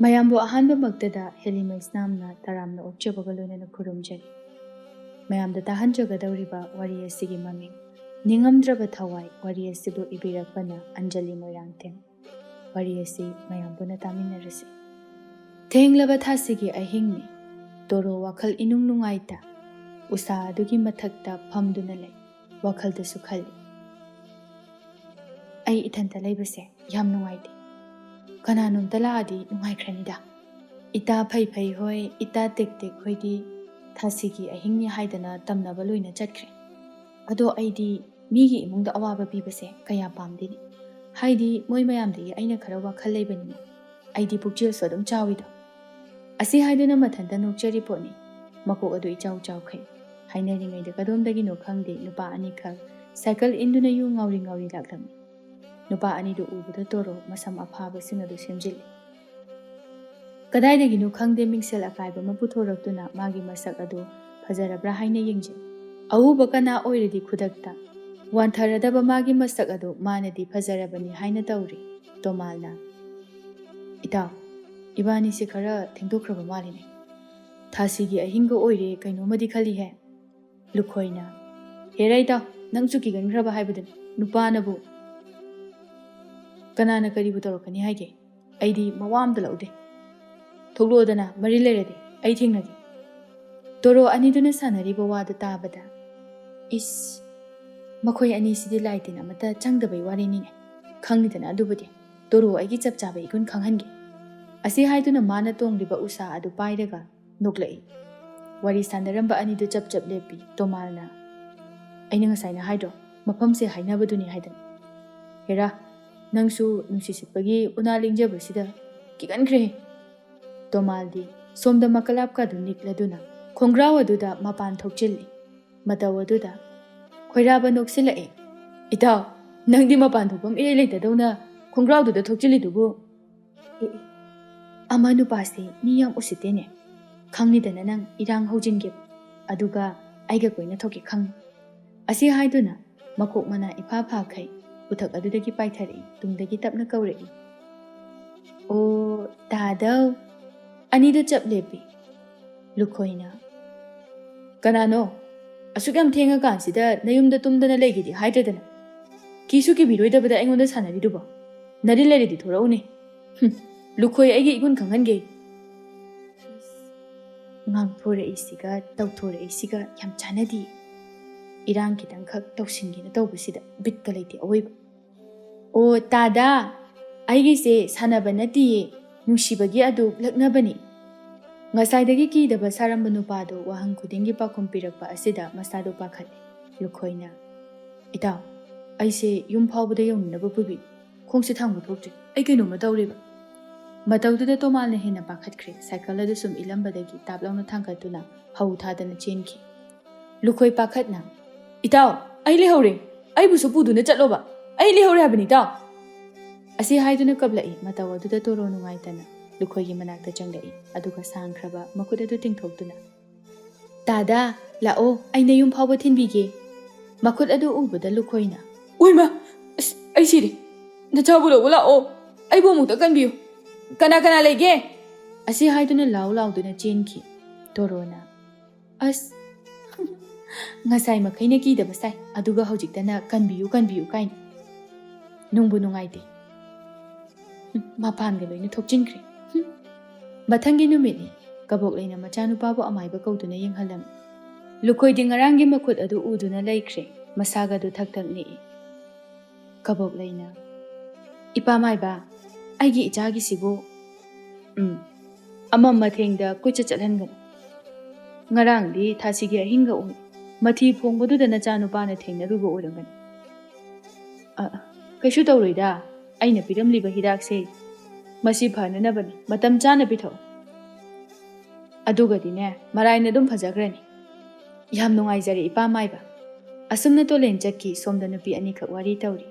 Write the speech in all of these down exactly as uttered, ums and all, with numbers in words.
ꯃꯌꯥꯝꯕꯨ ꯑꯍꯥꯟꯕꯃꯛꯇꯗ ꯍꯦꯂꯤꯃꯩꯁꯅꯥꯝꯅ ꯇꯔꯥꯝꯅ ꯑꯣꯛꯆꯕꯒ ꯂꯣꯏꯅꯅ ꯈꯨꯔꯨꯝꯖꯔꯤ꯫ ꯃꯌꯥꯝꯗ ꯇꯥꯍꯟꯖꯒꯗꯧꯔꯤꯕ ꯋꯥꯔꯤ ꯑꯁꯤꯒꯤ ꯃꯃꯤꯡ ꯅꯤꯡꯉꯝꯗ꯭ꯔꯕ ꯊꯋꯥꯏ, ꯋꯥꯔꯤ ꯑꯁꯤꯕꯨ ꯏꯕꯤꯔꯛꯄꯅ ꯑꯟꯖꯂꯤ ꯃꯣꯏꯔꯥꯡꯊꯦꯝ꯫ ꯋꯥꯔꯤ ꯑꯁꯤ ꯃꯌꯥꯝ ꯄꯨꯟꯅ ꯇꯥꯃꯤꯟꯅꯔꯁꯤ꯫ ꯊꯦꯡꯂꯕ ꯊꯥꯁꯤꯒꯤ ꯑꯍꯤꯡꯅꯤ꯫ ꯇꯣꯔꯣ ꯋꯥꯈꯜ ꯏꯅꯨꯡ ꯅꯨꯡꯉꯥꯏꯇ ꯎꯁꯥ ꯑꯗꯨꯒꯤ ꯃꯊꯛꯇ ꯐꯝꯗꯨꯅ ꯂꯩ꯫ ꯋꯥꯈꯜꯗꯁꯨ ꯈꯜꯂꯤ, "ꯑꯩ ꯏꯊꯟꯇ ꯂꯩꯕꯁꯦ ꯌꯥꯝ ꯅꯨꯡꯉꯥꯏꯇꯦ꯫ ꯀꯅꯥꯅꯣꯝꯇ ꯂꯥꯛꯑꯗꯤ ꯅꯨꯡꯉꯥꯏꯈ꯭ꯔꯅꯤꯗ꯫ ꯏꯇꯥ ꯐꯩ ꯐꯩ ꯍꯣꯏ, ꯏꯇꯥ ꯇꯦꯛ ꯇꯦꯛ ꯍꯣꯏꯗꯤ ꯊꯥꯁꯤꯒꯤ ꯑꯍꯤꯡꯅꯤ ꯍꯥꯏꯗꯅ ꯇꯝꯅꯕ ꯂꯣꯏꯅ ꯆꯠꯈ꯭ꯔꯦ꯫ ꯑꯗꯣ ꯑꯩꯗꯤ ꯃꯤꯒꯤ ꯏꯃꯨꯡꯗ ꯑꯋꯥꯕ ꯄꯤꯕꯁꯦ ꯀꯌꯥ ꯄꯥꯝꯗꯦꯅꯦ꯫ ꯍꯥꯏꯗꯤ ꯃꯣꯏ ꯃꯌꯥꯝꯗꯒꯤ ꯑꯩꯅ ꯈꯔ ꯋꯥꯈꯜ ꯂꯩꯕꯅꯤꯅ ꯑꯩꯗꯤ ꯄꯨꯛꯆꯦꯜꯁꯨ ꯑꯗꯨꯝ ꯆꯥꯎꯏꯗꯣ"꯫ ꯑꯁꯤ ꯍꯥꯏꯗꯨꯅ ꯃꯊꯟꯇ ꯅꯣꯛꯆꯔꯤ ꯄꯣꯠꯅꯤ꯫ ꯃꯀꯣꯛ ꯑꯗꯨ ꯏꯆꯥꯎ ꯆꯥꯎꯈꯩ꯫ ꯍꯥꯏꯅꯔꯤꯉꯩꯗ ꯀꯗꯣꯝꯗꯒꯤꯅꯣ ꯈꯪꯗꯦ ꯅꯨꯄꯥ ꯑꯅꯤꯈꯛ ꯁꯥꯏꯀꯜ ꯏꯟꯗꯨꯅ ꯌꯨ ꯉꯥꯎꯔꯤ ꯉꯥꯎꯔꯤ ꯂꯥꯛꯂꯝꯃꯤ꯫ ꯅꯨꯄꯥ ꯑꯅꯤꯗꯨ ꯎꯕꯗ ꯇꯣꯔꯣ ꯃꯁꯝ ꯑꯐꯥꯕꯁꯤꯡ ꯑꯗꯨ ꯁꯦꯝꯖꯤꯜꯂꯤ꯫ ꯀꯗꯥꯏꯗꯒꯤꯅꯣ ꯈꯪꯗꯦ ꯃꯤꯡꯁꯦꯜ ꯑꯀꯥꯏꯕ ꯑꯃ ꯄꯨꯊꯣꯔꯛꯇꯨꯅ ꯃꯥꯒꯤ ꯃꯁꯛ ꯑꯗꯨ ꯐꯖꯔꯕ꯭ꯔꯥ ꯍꯥꯏꯅ ꯌꯦꯡꯖꯩ꯫ ꯑꯎꯕ ꯀꯅꯥ ꯑꯣꯏꯔꯗꯤ ꯈꯨꯗꯛꯇ ꯋꯥꯟꯊꯔꯗꯕ ꯃꯥꯒꯤ ꯃꯁꯛ ꯑꯗꯨ ꯃꯥꯅꯗꯤ ꯐꯖꯔꯕꯅꯤ ꯍꯥꯏꯅ ꯇꯧꯔꯤ꯫ ꯇꯣꯃꯥꯜꯅ, "ꯏꯇꯥꯎ, ꯏꯕꯥꯅꯤꯁꯦ ꯈꯔ ꯊꯦꯡꯗꯣꯛꯈ꯭ꯔꯕ ꯃꯥꯜꯂꯤꯅꯦ꯫ ꯊꯥꯁꯤꯒꯤ ꯑꯍꯤꯡꯒ ꯑꯣꯏꯔꯦ, ꯀꯩꯅꯣꯝꯃꯗꯤ ꯈꯜꯂꯤꯍꯦ"꯫ ꯂꯨꯈꯣꯏꯅ, "ꯍꯦꯔꯥ ꯏꯇꯥꯎ, ꯅꯪꯁꯨ ꯀꯤꯒꯟꯈ꯭ꯔꯕ ꯍꯥꯏꯕꯗꯨꯅꯤ꯫ ꯅꯨꯄꯥꯅꯕꯨ ꯀꯅꯥꯅ ꯀꯔꯤꯕꯨ ꯇꯧꯔꯛꯀꯅꯤ ꯍꯥꯏꯒꯦ? ꯑꯩꯗꯤ ꯃꯋꯥ ꯑꯝꯇ ꯂꯧꯗꯦ꯫ ꯊꯣꯛꯂꯛꯑꯣꯗꯅ, ꯃꯔꯤ ꯂꯩꯔꯗꯤ ꯑꯩ ꯊꯦꯡꯅꯒꯦ"꯫ ꯇꯣꯔꯣ ꯑꯅꯤꯗꯨꯅ ꯁꯥꯟꯅꯔꯤꯕ ꯋꯥꯗꯨ ꯇꯥꯕꯗ, "ꯏꯁ, ꯃꯈꯣꯏ ꯑꯅꯤꯁꯤꯗꯤ ꯂꯥꯏ ꯇꯤꯟ ꯑꯃꯠꯇ ꯆꯪꯗꯕꯩ ꯋꯥꯔꯤꯅꯤꯅꯦ꯫ ꯈꯪꯅꯤꯗꯅ ꯑꯗꯨꯕꯨꯗꯤ꯫ ꯇꯣꯔꯣ ꯑꯩꯒꯤ ꯆꯞ ꯆꯥꯕ ꯏꯒꯨꯟ ꯈꯪꯍꯟꯒꯦ"꯫ ꯑꯁꯤ ꯍꯥꯏꯗꯨꯅ ꯃꯥꯅ ꯇꯣꯡꯂꯤꯕ ꯎꯁꯥ ꯑꯗꯨ ꯄꯥꯏꯔꯒ ꯅꯣꯛꯂꯛꯏ꯫ ꯋꯥꯔꯤ ꯁꯥꯟꯅꯔꯝꯕ ꯑꯅꯤꯗꯨ ꯆꯞ ꯆꯞ ꯂꯦꯞꯄꯤ꯫ ꯇꯣꯃꯥꯜꯅ, "ꯑꯩꯅ ꯉꯁꯥꯏꯅ ꯍꯥꯏꯗ꯭ꯔꯣ, ꯃꯐꯝꯁꯦ ꯍꯥꯏꯅꯕꯗꯨꯅꯤ ꯍꯥꯏꯗꯅ꯫ ꯍꯦꯔꯥ, ꯅꯪꯁꯨ ꯅꯨꯡꯁꯤ ꯁꯤꯠꯄꯒꯤ ꯎꯅꯥ ꯂꯦꯡꯖꯕꯁꯤꯗ ꯀꯤꯒꯟꯈ꯭ꯔꯦ"꯫ ꯇꯣꯃꯥꯜꯗꯤ ꯁꯣꯝꯗ ꯃꯀꯂꯥꯞꯀ ꯑꯗꯨ ꯅꯤꯛꯂꯗꯨꯅ ꯈꯣꯡꯒ꯭ꯔꯥꯎ ꯑꯗꯨꯗ ꯃꯄꯥꯟ ꯊꯣꯛꯆꯤꯜꯂꯤ꯫ ꯃꯇꯧ ꯑꯗꯨꯗ ꯈꯣꯏꯔꯥꯕ ꯅꯣꯛꯁꯤꯜꯂꯛꯏ꯫ "ꯏꯇꯥꯎ, ꯅꯪꯗꯤ ꯃꯄꯥꯟ ꯊꯣꯛꯐꯝ ꯏꯔꯩ ꯂꯩꯇꯗꯧꯅ ꯈꯣꯡꯒ꯭ꯔꯥꯎꯗꯨꯗ ꯊꯣꯛꯆꯤꯜꯂꯤꯗꯨꯕꯨ?" "ꯑꯦ, ꯑꯦ, ꯑꯃ ꯅꯨꯄꯥꯁꯦ ꯃꯤ ꯌꯥꯝ ꯎꯁꯤꯠꯇꯦꯅꯦ꯫ ꯈꯪꯉꯤꯗꯅ ꯅꯪ ꯏꯔꯥꯡ ꯍꯧꯖꯤꯟꯒꯦ, ꯑꯗꯨꯒ ꯑꯩꯒ ꯀꯣꯏꯅ ꯊꯣꯛꯀꯦ ꯈꯪꯉꯤ"꯫ ꯑꯁꯤ ꯍꯥꯏꯗꯨꯅ ꯃꯀꯣꯛ ꯃꯅꯥ ꯏꯐꯥ ꯐꯥꯈꯩ ꯎꯊꯛ ꯑꯗꯨꯗꯒꯤ ꯄꯥꯏꯊꯔꯛꯏ, ꯇꯨꯡꯗꯒꯤ ꯇꯞꯅ ꯀꯧꯔꯛꯏ꯫ "ꯑꯣ, ꯇꯥꯗꯧ?" ꯑꯅꯤꯗꯨ ꯆꯞ ꯂꯦꯞꯄꯤ꯫ ꯂꯨꯈꯣꯏꯅ, "ꯀꯅꯥꯅꯣ? ꯑꯁꯨꯛ ꯌꯥꯝ ꯊꯦꯡꯉꯀꯥꯟꯁꯤꯗ ꯅꯌꯨꯝꯗ ꯇꯨꯝꯗꯅ ꯂꯩꯒꯦꯗꯤ ꯍꯥꯏꯗ꯭ꯔꯗꯅ? ꯀꯤꯁꯨ ꯀꯤꯕꯤꯔꯣꯏꯗꯕꯗ ꯑꯩꯉꯣꯟꯗ ꯁꯥꯟꯅꯔꯤꯗꯨꯕꯣ? ꯅꯔꯤ ꯂꯩꯔꯗꯤ ꯊꯣꯔꯛꯎꯅꯦ꯫ ꯍꯨꯝ, ꯂꯨꯈꯣꯏ, ꯑꯩꯒꯤ ꯏꯒꯨꯟ ꯈꯪꯍꯟꯒꯦ꯫" ꯉꯥꯡꯊꯣꯔꯛꯏꯁꯤꯒ ꯇꯧꯊꯣꯔꯛꯏꯁꯤꯒ ꯌꯥꯝ ꯆꯥꯟꯅꯗꯦ꯫ ꯏꯔꯥꯡ ꯈꯤꯇꯪꯈꯛ ꯇꯧꯁꯤꯟꯒꯦꯅ ꯇꯧꯕꯁꯤꯗ ꯕꯤꯠꯀ ꯂꯩꯇꯦ ꯑꯋꯣꯏꯕ꯫ "ꯑꯣ, ꯇꯥꯗꯥ, ꯑꯩꯒꯤꯁꯦ ꯁꯥꯟꯅꯕ ꯅꯠꯇꯤꯌꯦ, ꯅꯨꯡꯁꯤꯕꯒꯤ ꯑꯗꯨ ꯂꯛꯅꯕꯅꯤ꯫" ꯉꯁꯥꯏꯗꯒꯤ ꯀꯤꯗꯕ ꯁꯥꯔꯝꯕ ꯅꯨꯄꯥꯗꯣ ꯋꯥꯍꯪ ꯈꯨꯗꯤꯡꯒꯤ ꯄꯥꯎꯈꯨꯝ ꯄꯤꯔꯛꯄ ꯑꯁꯤꯗ ꯃꯁꯥꯗꯣ ꯄꯥꯈꯠꯂꯦ꯫ ꯂꯨꯈꯣꯏꯅ, "ꯏꯇꯥꯎ, ꯑꯩꯁꯦ ꯌꯨꯝ ꯐꯥꯎꯕꯗ ꯌꯧꯅꯅꯕ ꯄꯨꯕꯤ꯫ ꯈꯣꯡꯁꯦ ꯊꯥꯡꯕ ꯊꯣꯛꯇ꯭ꯔꯦ꯫ ꯑꯩ ꯀꯩꯅꯣꯝꯃ ꯇꯧꯔꯦꯕ꯫" ꯃꯇꯧꯗꯨꯗ ꯇꯣꯃꯥꯜꯅ ꯍꯦꯟꯅ ꯄꯥꯈꯠꯈ꯭ꯔꯦ꯫ ꯁꯥꯏꯀꯜ ꯑꯗꯨ ꯁꯨꯝ ꯏꯜꯂꯝꯕꯗꯒꯤ ꯇꯥꯞ ꯂꯥꯎꯅ ꯊꯥꯡꯒꯠꯇꯨꯅ ꯍꯧ ꯊꯥꯗꯅ ꯆꯦꯟꯈꯤ꯫ ꯂꯨꯈꯣꯏ ꯄꯥꯈꯠꯅ, "ꯏꯇꯥꯎ, ꯑꯩ ꯂꯩꯍꯧꯔꯦ꯫ ꯑꯩꯕꯨꯁꯨ ꯄꯨꯗꯨꯅ ꯆꯠꯂꯣꯕ꯫ ꯑꯩ ꯂꯩꯍꯧꯔꯦ ꯍꯥꯏꯕꯅꯤ, ꯏꯇꯥꯎ!" ꯑꯁꯤ ꯍꯥꯏꯗꯨꯅ ꯀꯞꯂꯛꯏ꯫ ꯃꯇꯧ ꯑꯗꯨꯗ ꯇꯣꯔꯣ ꯅꯨꯡꯉꯥꯏꯇꯅ ꯂꯨꯈꯣꯏꯒꯤ ꯃꯅꯥꯛꯇ ꯆꯪꯂꯛꯏ꯫ ꯑꯗꯨꯒ ꯁꯥꯡꯈ꯭ꯔꯕ ꯃꯈꯨꯠ ꯑꯗꯨ ꯇꯤꯡꯊꯣꯛꯇꯨꯅ, "ꯇꯥꯗꯥ, ꯂꯥꯛꯑꯣ, ꯑꯩ ꯅꯌꯨꯝ ꯐꯥꯎꯕ ꯊꯤꯟꯕꯤꯒꯦ꯫" ꯃꯈꯨꯠ ꯑꯗꯨ ꯎꯕꯗ ꯂꯨꯈꯣꯏꯅ, "ꯎꯏꯃ! ꯑꯁ, ꯑꯩ ꯁꯤꯔꯦ꯫ ꯅꯆꯥꯕꯨ ꯂꯧꯕ ꯂꯥꯛꯑꯣ꯫ ꯑꯩꯕꯨ ꯑꯃꯨꯛꯇ ꯀꯟꯕꯤꯌꯨ꯫ ꯀꯅꯥ ꯀꯅꯥ ꯂꯩꯒꯦ?" ꯑꯁꯤ ꯍꯥꯏꯗꯨꯅ ꯂꯥꯎ ꯂꯥꯎꯗꯨꯅ ꯆꯦꯟꯈꯤ꯫ ꯇꯣꯔꯣꯅ, "ꯑꯁ, ꯉꯁꯥꯏ ꯃꯈꯩꯅ ꯀꯤꯗꯕ ꯁꯥꯏ, ꯑꯗꯨꯒ ꯍꯧꯖꯤꯛꯇꯅ 'ꯀꯟꯕꯤꯌꯨ, ꯀꯟꯕꯤꯌꯨ' ꯀꯥꯏꯅ꯫ ꯅꯨꯡꯕꯨ ꯅꯨꯡꯉꯥꯏꯇꯦ꯫ ꯎꯝ, ꯃꯄꯥꯟꯒ ꯂꯣꯏꯅ ꯊꯣꯛꯆꯤꯟꯈ꯭ꯔꯦ꯫" ꯍꯨꯝ꯫ ꯃꯊꯪꯒꯤ ꯅꯨꯃꯤꯠꯅꯤ꯫ ꯀꯕꯣꯛꯂꯩꯅ ꯃꯆꯥꯅꯨꯄꯥꯕꯨ ꯑꯃꯥꯏꯕ ꯀꯧꯗꯨꯅ ꯌꯦꯡꯍꯜꯂꯝꯃꯤ꯫ ꯂꯨꯈꯣꯏꯗꯤ ꯉꯔꯥꯡꯒꯤ ꯃꯈꯨꯠ ꯑꯗꯨ ꯎꯗꯨꯅ ꯂꯩꯈ꯭ꯔꯦ꯫ ꯃꯁꯥꯒꯗꯨ ꯊꯛ ꯊꯛ ꯅꯤꯛꯏ꯫ ꯀꯕꯣꯛꯂꯩꯅ, "ꯏꯄꯥ ꯃꯥꯏꯕ, ꯑꯩꯒꯤ ꯏꯆꯥꯒꯤꯁꯤꯕꯨ, ꯎꯝ, ꯑꯃꯝ ꯑꯊꯦꯡꯗ ꯀꯣꯏꯆꯠ ꯆꯠꯍꯟꯒꯅꯨ꯫ ꯉꯔꯥꯡꯗꯤ ꯊꯥꯁꯤꯒꯤ ꯑꯍꯤꯡꯒ ꯑꯣꯏ꯫ ꯃꯊꯤ ꯐꯣꯡꯕꯗꯨꯗ ꯅꯆꯥꯅꯨꯄꯥꯅ ꯊꯦꯡꯅꯔꯨꯕ ꯑꯣꯏꯔꯝꯒꯅꯤ꯫" "ꯑ, ꯀꯩꯁꯨ ꯇꯧꯔꯣꯏꯗ꯫ ꯑꯩꯅ ꯄꯤꯔꯝꯂꯤꯕ ꯍꯤꯗꯥꯛꯁꯦ, ꯃꯁꯤ ꯐꯅꯅꯕꯅꯤ꯫ ꯃꯇꯝ ꯆꯥꯅ ꯄꯤꯊꯛꯎ꯫ ꯑꯗꯨꯒꯗꯤꯅꯦ, ꯃꯔꯥꯏꯅ ꯑꯗꯨꯝ ꯐꯖꯈ꯭ꯔꯅꯤ꯫" "ꯌꯥꯝ ꯅꯨꯡꯉꯥꯏꯖꯔꯦ, ꯏꯄꯥ ꯃꯥꯏꯕ꯫" ꯑꯁꯨꯝꯅ ꯇꯣꯂꯦꯟ ꯆꯠꯈꯤ꯫ ꯁꯣꯝꯗ ꯅꯨꯄꯤ ꯑꯅꯤꯈꯛ ꯋꯥꯔꯤ ꯇꯧꯔꯤ꯫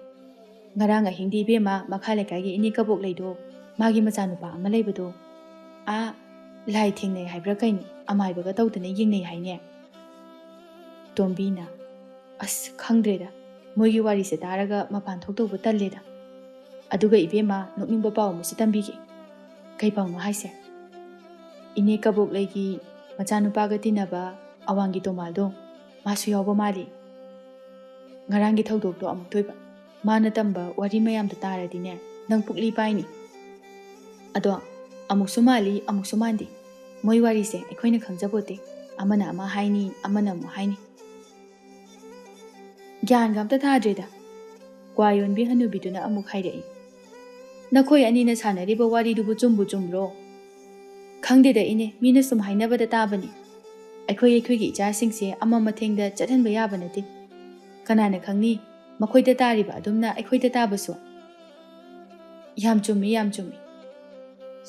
"ꯉꯔꯥꯡ ꯑꯍꯤꯡꯗꯤ ꯏꯕꯦꯝꯃ, ꯃꯈꯥ ꯂꯩꯀꯥꯏꯒꯤ ꯏꯅꯦ ꯀꯕꯣꯛꯂꯩꯗꯣ, ꯃꯥꯒꯤ ꯃꯆꯥꯅꯨꯄꯥ ꯑꯃ ꯂꯩꯕꯗꯣ, ꯑꯥ, ꯂꯥꯏ ꯊꯦꯡꯅꯩ ꯍꯥꯏꯕ꯭ꯔꯥ ꯀꯩꯅꯣ, ꯑꯃꯥꯏꯕꯒ ꯇꯧꯗꯅ ꯌꯦꯡꯅꯩ ꯍꯥꯏꯅꯦ꯫" ꯇꯣꯝꯕꯤꯅ, "ꯑꯁ, ꯈꯪꯗ꯭ꯔꯦꯗ, ꯃꯣꯏꯒꯤ ꯋꯥꯔꯤꯁꯦ ꯇꯥꯔꯒ ꯃꯄꯥꯟ ꯊꯣꯛꯇꯧꯕ ꯇꯜꯂꯦꯗ꯫ ꯑꯗꯨꯒ ꯏꯕꯦꯝꯃ, ꯅꯣꯛꯅꯤꯡꯕ ꯄꯥꯎ ꯑꯃꯁꯨ ꯇꯝꯕꯤꯒꯦ꯫ "ꯀꯩ ꯄꯥꯎꯅꯣ ꯍꯥꯏꯁꯦ?" "ꯏꯅꯦ ꯀꯕꯣꯛꯂꯩꯒꯤ ꯃꯆꯥꯅꯨꯄꯥꯒ ꯇꯤꯟꯅꯕ ꯑꯋꯥꯡꯒꯤ ꯇꯣꯃꯥꯜꯗꯣ, ꯃꯥꯁꯨ ꯌꯥꯎꯕ ꯃꯥꯜꯂꯤ꯫ ꯉꯔꯥꯡꯒꯤ ꯊꯧꯗꯣꯛꯇꯣ ꯑꯃꯨꯛ ꯊꯣꯏꯕ꯫ ꯃꯥꯅ ꯇꯝꯕ ꯋꯥꯔꯤ ꯃꯌꯥꯝꯗꯣ ꯇꯥꯔꯗꯤꯅꯦ, ꯅꯪ ꯄꯨꯛꯂꯤ ꯄꯥꯏꯅꯤ꯫ ꯑꯗꯣ ꯑꯃꯨꯛꯁꯨ ꯃꯥꯜꯂꯤ, ꯑꯃꯨꯛꯁꯨ ꯃꯥꯟꯗꯦ꯫ ꯃꯣꯏ ꯋꯥꯔꯤꯁꯦ ꯑꯩꯈꯣꯏꯅ ꯈꯪꯖꯄꯣꯠꯇꯦ꯫ ꯑꯃꯅ ꯑꯃ ꯍꯥꯏꯅꯤ, ꯑꯃꯅ ꯑꯃꯨꯛ ꯍꯥꯏꯅꯤ꯫ ꯒ꯭ꯌꯥꯟꯒ ꯑꯝꯇ ꯇꯥꯗ꯭ꯔꯦꯗ꯫" ꯀ꯭ꯋꯥ ꯌꯣꯟꯕꯤ ꯍꯅꯨꯕꯤꯗꯨꯅ ꯑꯃꯨꯛ ꯍꯥꯏꯔꯛꯏ, "ꯅꯈꯣꯏ ꯑꯅꯤꯅ ꯁꯥꯟꯅꯔꯤꯕ ꯋꯥꯔꯤꯗꯨꯕꯨ ꯆꯨꯝꯕꯨ ꯆꯨꯝꯕ꯭ꯔꯣ?" "ꯈꯪꯗꯦꯗ ꯏꯅꯦ, ꯃꯤꯅ ꯁꯨꯝ ꯍꯥꯏꯅꯕꯗ ꯇꯥꯕꯅꯤ꯫ ꯑꯩꯈꯣꯏ ꯑꯩꯈꯣꯏꯒꯤ ꯏꯆꯥꯁꯤꯡꯁꯦ ꯑꯃ ꯃꯊꯦꯡꯗ ꯆꯠꯍꯟꯕ ꯌꯥꯕ ꯅꯠꯇꯦ꯫ ꯀꯅꯥꯅ ꯈꯪꯅꯤ, ꯃꯈꯣꯏꯗ ꯇꯥꯔꯤꯕ ꯑꯗꯨꯝꯅ ꯑꯩꯈꯣꯏꯗ ꯇꯥꯕꯁꯨ꯫" "ꯌꯥꯝ ꯆꯨꯝꯃꯤ, ꯌꯥꯝ ꯆꯨꯝꯃꯤ꯫"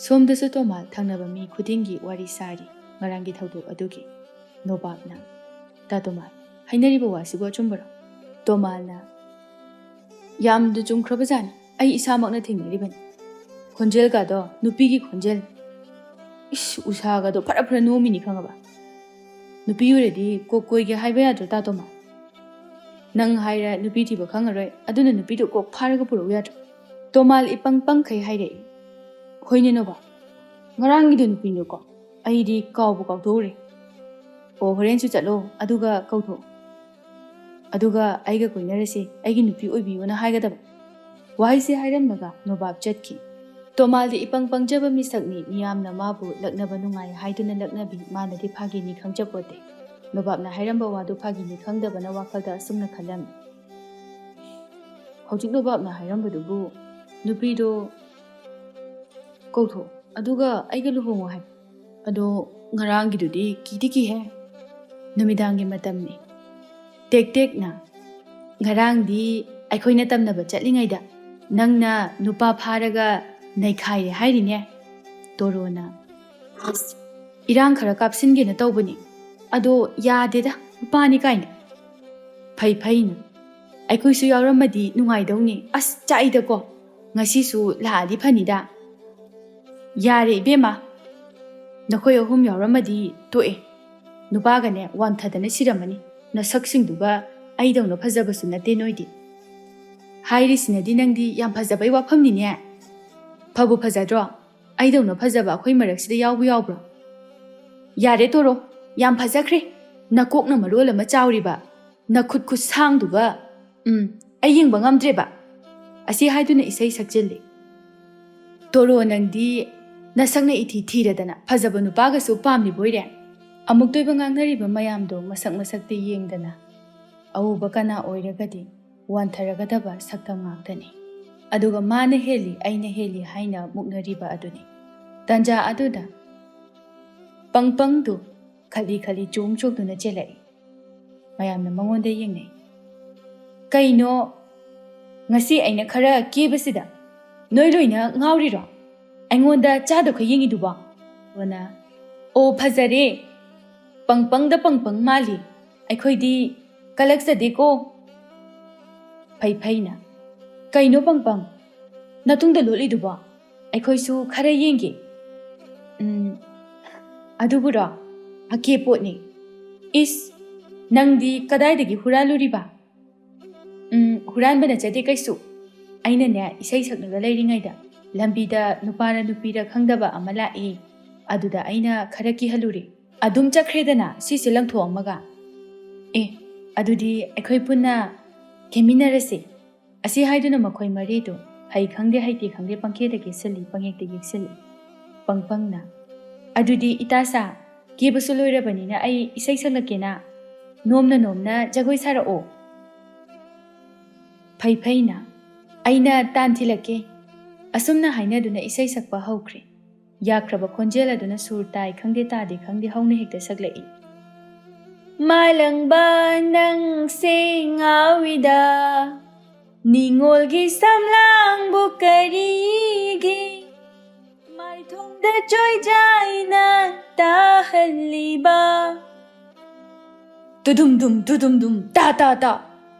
ꯁꯣꯝꯗꯁꯨ ꯇꯣꯃꯥꯜ ꯊꯪꯅꯕ ꯃꯤ ꯈꯨꯗꯤꯡꯒꯤ ꯋꯥꯔꯤ ꯁꯥꯔꯤ ꯉꯔꯥꯡꯒꯤ ꯊꯧꯗꯣꯛ ꯑꯗꯨꯒꯤ꯫ ꯅꯣꯕꯥꯞꯅ, "ꯇꯥ ꯇꯣꯃꯥꯜ, ꯍꯥꯏꯅꯔꯤꯕ ꯋꯥꯁꯤꯕꯨ ꯑꯆꯨꯝꯕꯔꯣ?" ꯇꯣꯃꯥꯜꯅ, "ꯌꯥꯝꯅ ꯆꯨꯝꯈ꯭ꯔꯕꯖꯥꯠꯅꯤ, ꯑꯩ ꯏꯁꯥꯃꯛꯅ ꯊꯦꯡꯅꯔꯤꯕꯅꯤ꯫ ꯈꯣꯟꯖꯦꯜꯒꯗꯣ ꯅꯨꯄꯤꯒꯤ ꯈꯣꯟꯖꯦꯜ꯫ ꯏꯁ, ꯎꯁꯥꯒꯗꯣ ꯐꯔ ꯐꯔ ꯅꯣꯝꯃꯤꯅꯤ ꯈꯪꯉꯕ? ꯅꯨꯄꯤ ꯑꯣꯏꯔꯗꯤ ꯀꯣꯛ ꯀꯣꯏꯒꯦ ꯍꯥꯏꯕ ꯌꯥꯗ꯭ꯔꯣ, ꯇꯥ ꯇꯣꯃꯥꯜ? ꯅꯪ ꯍꯥꯏꯔ ꯅꯨꯄꯤ ꯊꯤꯕ ꯈꯪꯉꯔꯣꯏ, ꯑꯗꯨꯅ ꯅꯨꯄꯤꯗꯣ ꯀꯣꯛ ꯐꯥꯔꯒ ꯄꯨꯔꯛꯎ ꯌꯥꯗ꯭ꯔꯣ?" ꯇꯣꯃꯥꯜ ꯏꯄꯪ ꯄꯪꯈꯩ ꯍꯥꯏꯔꯛꯏ, "ꯍꯣꯏꯅꯦ ꯅꯣꯕꯥꯞ, ꯉꯔꯥꯡꯒꯤꯗꯣ ꯅꯨꯄꯤꯅꯦꯀꯣ, ꯑꯩꯗꯤ ꯀꯥꯎꯕꯨ ꯀꯥꯎꯊꯣꯛꯎꯔꯦ꯫ ꯑꯣ, ꯍꯣꯔꯦꯟꯁꯨ ꯆꯠꯂꯣ, ꯑꯗꯨꯒ ꯀꯧꯊꯣꯛꯑꯣ꯫ ꯑꯗꯨꯒ ꯑꯩꯒ ꯀꯣꯏꯅꯔꯁꯤ, ꯑꯩꯒꯤ ꯅꯨꯄꯤ ꯑꯣꯏꯕꯤꯌꯣꯅ ꯍꯥꯏꯒꯗꯕ꯫" ꯋꯥꯍꯩꯁꯦ ꯍꯥꯏꯔꯝꯂꯒ ꯅꯣꯕꯥꯞ ꯆꯠꯈꯤ꯫ ꯇꯣꯃꯥꯜꯗꯤ ꯏꯄꯪ ꯄꯪꯖꯕ ꯃꯤꯁꯛꯅꯤ, ꯃꯤꯌꯥꯝꯅ ꯃꯥꯕꯨ ꯂꯛꯅꯕ ꯅꯨꯡꯉꯥꯏ ꯍꯥꯏꯗꯨꯅ ꯂꯛꯅꯕꯤ, ꯃꯥꯅꯗꯤ ꯐꯥꯒꯤꯅꯤ ꯈꯪꯖꯄꯣꯠꯇꯦ꯫ ꯅꯣꯕꯥꯞꯅ ꯍꯥꯏꯔꯝꯕ ꯋꯥꯗꯨ ꯐꯥꯒꯤꯅꯤ ꯈꯪꯗꯕꯅ ꯋꯥꯈꯜꯗ ꯑꯁꯨꯝꯅ ꯈꯜꯂꯝꯃꯤ, "ꯍꯧꯖꯤꯛ ꯅꯣꯕꯥꯞꯅ ꯍꯥꯏꯔꯝꯕꯗꯨꯕꯨ ꯅꯨꯄꯤꯗꯣ ꯀꯧꯊꯣꯛꯑꯣ, ꯑꯗꯨꯒ ꯑꯩꯒ ꯂꯨꯍꯣꯡꯉꯣ ꯍꯥꯏꯕ꯫ ꯑꯗꯣ ꯉꯔꯥꯡꯒꯤꯗꯨꯗꯤ ꯀꯤꯗꯤ ꯀꯤꯍꯦ꯫ ꯅꯨꯃꯤꯗꯥꯡꯒꯤ ꯃꯇꯝꯅꯤ꯫ ꯇꯦꯛ ꯇꯦꯛꯅ, ꯉꯔꯥꯡꯗꯤ ꯑꯩꯈꯣꯏꯅ ꯇꯝꯅꯕ ꯆꯠꯂꯤꯉꯩꯗ ꯅꯪꯅ ꯅꯨꯄꯥ ꯐꯥꯔꯒ ꯅꯩꯈꯥꯏꯔꯦ ꯍꯥꯏꯔꯤꯅꯦ꯫ ꯇꯣꯔꯣꯅ, ꯑꯁ, ꯏꯔꯥꯡ ꯈꯔ ꯀꯥꯞꯁꯤꯟꯒꯦꯅ ꯇꯧꯕꯅꯤ, ꯑꯗꯣ ꯌꯥꯗꯦꯗ, ꯅꯨꯄꯥꯅꯤ ꯀꯥꯏꯅ꯫ ꯐꯩ ꯐꯩꯅ, ꯑꯩꯈꯣꯏꯁꯨ ꯌꯥꯎꯔꯝꯃꯗꯤ ꯅꯨꯡꯉꯥꯏꯗꯧꯅꯤ꯫ ꯑꯁ, ꯆꯥꯛꯏꯗꯀꯣ, ꯉꯁꯤꯁꯨ ꯂꯥꯛꯑꯗꯤ ꯐꯅꯤꯗ꯫" "ꯌꯥꯔꯦ ꯏꯕꯦꯝꯃ, ꯅꯈꯣꯏ ꯑꯍꯨꯝ ꯌꯥꯎꯔꯝꯃꯗꯤ ꯇꯣꯛꯑꯦ꯫ ꯅꯨꯄꯥꯒꯅꯦ ꯋꯥꯡꯊꯗꯅ ꯁꯤꯔꯝꯃꯅꯤ꯫ ꯅꯁꯛꯁꯤꯡꯗꯨꯒ ꯑꯩꯗꯧꯅ ꯐꯖꯕꯁꯨ ꯅꯠꯇꯦ ꯅꯣꯏꯗꯤ꯫" "ꯍꯥꯏꯔꯤꯁꯤꯅꯗꯤ ꯅꯪꯗꯤ ꯌꯥꯝ ꯐꯖꯕꯩ ꯋꯥꯐꯝꯅꯤꯅꯦ꯫ ꯐꯕꯨ ꯐꯖꯗ꯭ꯔꯣ? ꯑꯩꯗꯧꯅ ꯐꯖꯕ ꯑꯩꯈꯣꯏ ꯃꯔꯛꯁꯤꯗ ꯌꯥꯎꯕ ꯌꯥꯎꯕ꯭ꯔꯣ? ꯌꯥꯔꯦ ꯇꯣꯔꯣ, ꯌꯥꯝ ꯐꯖꯈ꯭ꯔꯦ꯫ ꯅꯀꯣꯛꯅ ꯃꯔꯣꯜ ꯑꯃ ꯆꯥꯎꯔꯤꯕ, ꯅꯈꯨꯠ ꯈꯨꯠꯁꯥꯡꯗꯨꯒ꯫ ꯎꯝ, ꯑꯩ ꯌꯦꯡꯕ ꯉꯝꯗ꯭ꯔꯦꯕ꯫ ꯑꯁꯤ ꯍꯥꯏꯗꯨꯅ ꯏꯁꯩ ꯁꯛꯆꯤꯜꯂꯤ꯫ ꯇꯣꯔꯣ, ꯅꯪꯗꯤ ꯅꯁꯛꯅ ꯏꯊꯤ ꯊꯤꯔꯗꯅ ꯐꯖꯕ ꯅꯨꯄꯥꯒꯁꯨ ꯄꯥꯝꯂꯤꯕꯣꯏꯔꯦ? ꯑꯃꯨꯛꯇꯣꯏꯕ ꯉꯥꯡꯅꯔꯤꯕ ꯃꯌꯥꯝꯗꯣ ꯃꯁꯛ ꯃꯁꯛꯇꯤ ꯌꯦꯡꯗꯅ, ꯑꯎꯕ ꯀꯅꯥ ꯑꯣꯏꯔꯒꯗꯤ ꯋꯥꯟꯊꯔꯒꯗꯕ ꯁꯛꯇꯝ ꯉꯥꯛꯇꯅꯤ꯫ ꯑꯗꯨꯒ ꯃꯥꯅ ꯍꯦꯜꯂꯤ, ꯑꯩꯅ ꯍꯦꯜꯂꯤ ꯍꯥꯏꯅ ꯃꯨꯛꯅꯔꯤꯕ ꯑꯗꯨꯅꯤ꯫ ꯇꯟꯖꯥ ꯑꯗꯨꯗ ꯄꯪꯄꯪꯗꯨ ꯈꯂꯤ ꯈꯂꯤ ꯆꯣꯡ ꯆꯣꯡꯗꯨꯅ ꯆꯦꯜꯂꯛꯏ꯫ ꯃꯌꯥꯝꯅ ꯃꯉꯣꯟꯗ ꯌꯦꯡꯅꯩ꯫ "ꯀꯩꯅꯣ, ꯉꯁꯤ ꯑꯩꯅ ꯈꯔ ꯀꯦꯕꯁꯤꯗ ꯅꯣꯏ ꯂꯣꯏꯅ ꯉꯥꯎꯔꯤꯔꯣ? ꯑꯩꯉꯣꯟꯗ ꯆꯥꯗꯈꯩ ꯌꯦꯡꯉꯤꯗꯨꯕꯣ?" ꯑꯣꯅ, "ꯑꯣ, ꯐꯖꯔꯦ, ꯄꯪꯄꯪꯗ ꯄꯪꯄꯪ ꯃꯥꯜꯂꯤ, ꯑꯩꯈꯣꯏꯗꯤ ꯀꯂꯛꯆꯗꯦꯀꯣ"꯫ ꯐꯩ ꯐꯩꯅ, "ꯀꯩꯅꯣ ꯄꯪꯄꯪ, ꯅꯇꯨꯡꯗ ꯂꯣꯠꯂꯤꯗꯨꯕꯣ? ꯑꯩꯈꯣꯏꯁꯨ ꯈꯔ ꯌꯦꯡꯒꯦ"꯫ "ꯎꯝ, ꯑꯗꯨꯕꯨꯔꯣ? ꯑꯀꯦ ꯄꯣꯠꯅꯤ꯫ ꯏꯁ, ꯅꯪꯗꯤ ꯀꯗꯥꯏꯗꯒꯤ ꯍꯨꯔꯥꯜꯂꯨꯔꯤꯕ?" "ꯎꯝ, ꯍꯨꯔꯥꯟꯕ ꯅꯠꯆꯗꯦ ꯀꯩꯁꯨ꯫ ꯑꯩꯅꯅꯦ, ꯏꯁꯩ ꯁꯛꯂꯒ ꯂꯩꯔꯤꯉꯩꯗ ꯂꯝꯕꯤꯗ ꯅꯨꯄꯥꯔ ꯅꯨꯄꯤꯔ ꯈꯪꯗꯕ ꯑꯃ ꯂꯥꯛꯏ꯫ ꯑꯗꯨꯗ ꯑꯩꯅ ꯈꯔ ꯀꯤꯍꯜꯂꯨꯔꯦ꯫ ꯑꯗꯨꯝ ꯆꯠꯈ꯭ꯔꯦꯗꯅ, ꯁꯤꯁꯦ ꯂꯪꯊꯣꯛꯑꯝꯃꯒ꯫ ꯑꯦ, ꯑꯗꯨꯗꯤ ꯑꯩꯈꯣꯏ ꯄꯨꯟꯅ ꯀꯦꯃꯤꯟꯅꯔꯁꯤ"꯫ ꯑꯁꯤ ꯍꯥꯏꯗꯨꯅ ꯃꯈꯣꯏ ꯃꯔꯤꯗꯨ ꯍꯩ ꯈꯪꯗꯦ ꯍꯩꯇꯦ ꯈꯪꯗꯦ ꯄꯪꯀꯦꯗ ꯀꯦꯁꯤꯜꯂꯤ, ꯄꯪꯌꯦꯛꯇ ꯌꯦꯛꯁꯤꯜꯂꯤ꯫ ꯄꯪꯄꯪꯅ, "ꯑꯗꯨꯗꯤ ꯏꯇꯥꯁꯥ, ꯀꯦꯕꯁꯨ ꯂꯣꯏꯔꯕꯅꯤꯅ ꯑꯩ ꯏꯁꯩ ꯁꯛꯂꯛꯀꯦꯅ꯫ ꯅꯣꯝꯅ ꯅꯣꯝꯅ ꯖꯒꯣꯏ ꯁꯥꯔꯛꯑꯣ"꯫ ꯐꯩ ꯐꯩꯅ, "ꯑꯩꯅ ꯇꯥꯟ ꯊꯤꯜꯂꯛꯀꯦ"꯫ ꯑꯁꯨꯝꯅ ꯍꯥꯏꯅꯗꯨꯅ ꯏꯁꯩ ꯁꯛꯄ ꯍꯧꯈ꯭ꯔꯦ꯫ ꯌꯥꯈ꯭ꯔꯕ ꯈꯣꯟꯖꯦꯜ ꯑꯗꯨꯅ ꯁꯨꯔ ꯇꯥꯏ ꯈꯪꯗꯦ ꯇꯥꯗꯦ ꯈꯪꯗꯦ ꯍꯧꯅ ꯍꯦꯛꯇ ꯁꯛꯂꯛꯏ꯫ "ꯃꯥꯂꯪꯕ ꯅꯪꯁꯦ ꯉꯥꯎꯏꯗ, ꯅꯤꯉꯣꯜꯒꯤ ꯁꯝꯂꯥꯡꯕꯨ ꯀꯔꯤꯒꯤ ꯃꯥꯏꯊꯣꯡꯗ ꯆꯣꯏꯖꯥꯏꯅ ꯇꯥꯍꯜꯂꯤꯕ?" ꯇꯨꯗꯨꯝ ꯗꯨꯝ, ꯇꯨꯗꯨꯝ ꯗꯨꯝ, ꯇꯥ ꯇꯥ ꯇꯥ꯫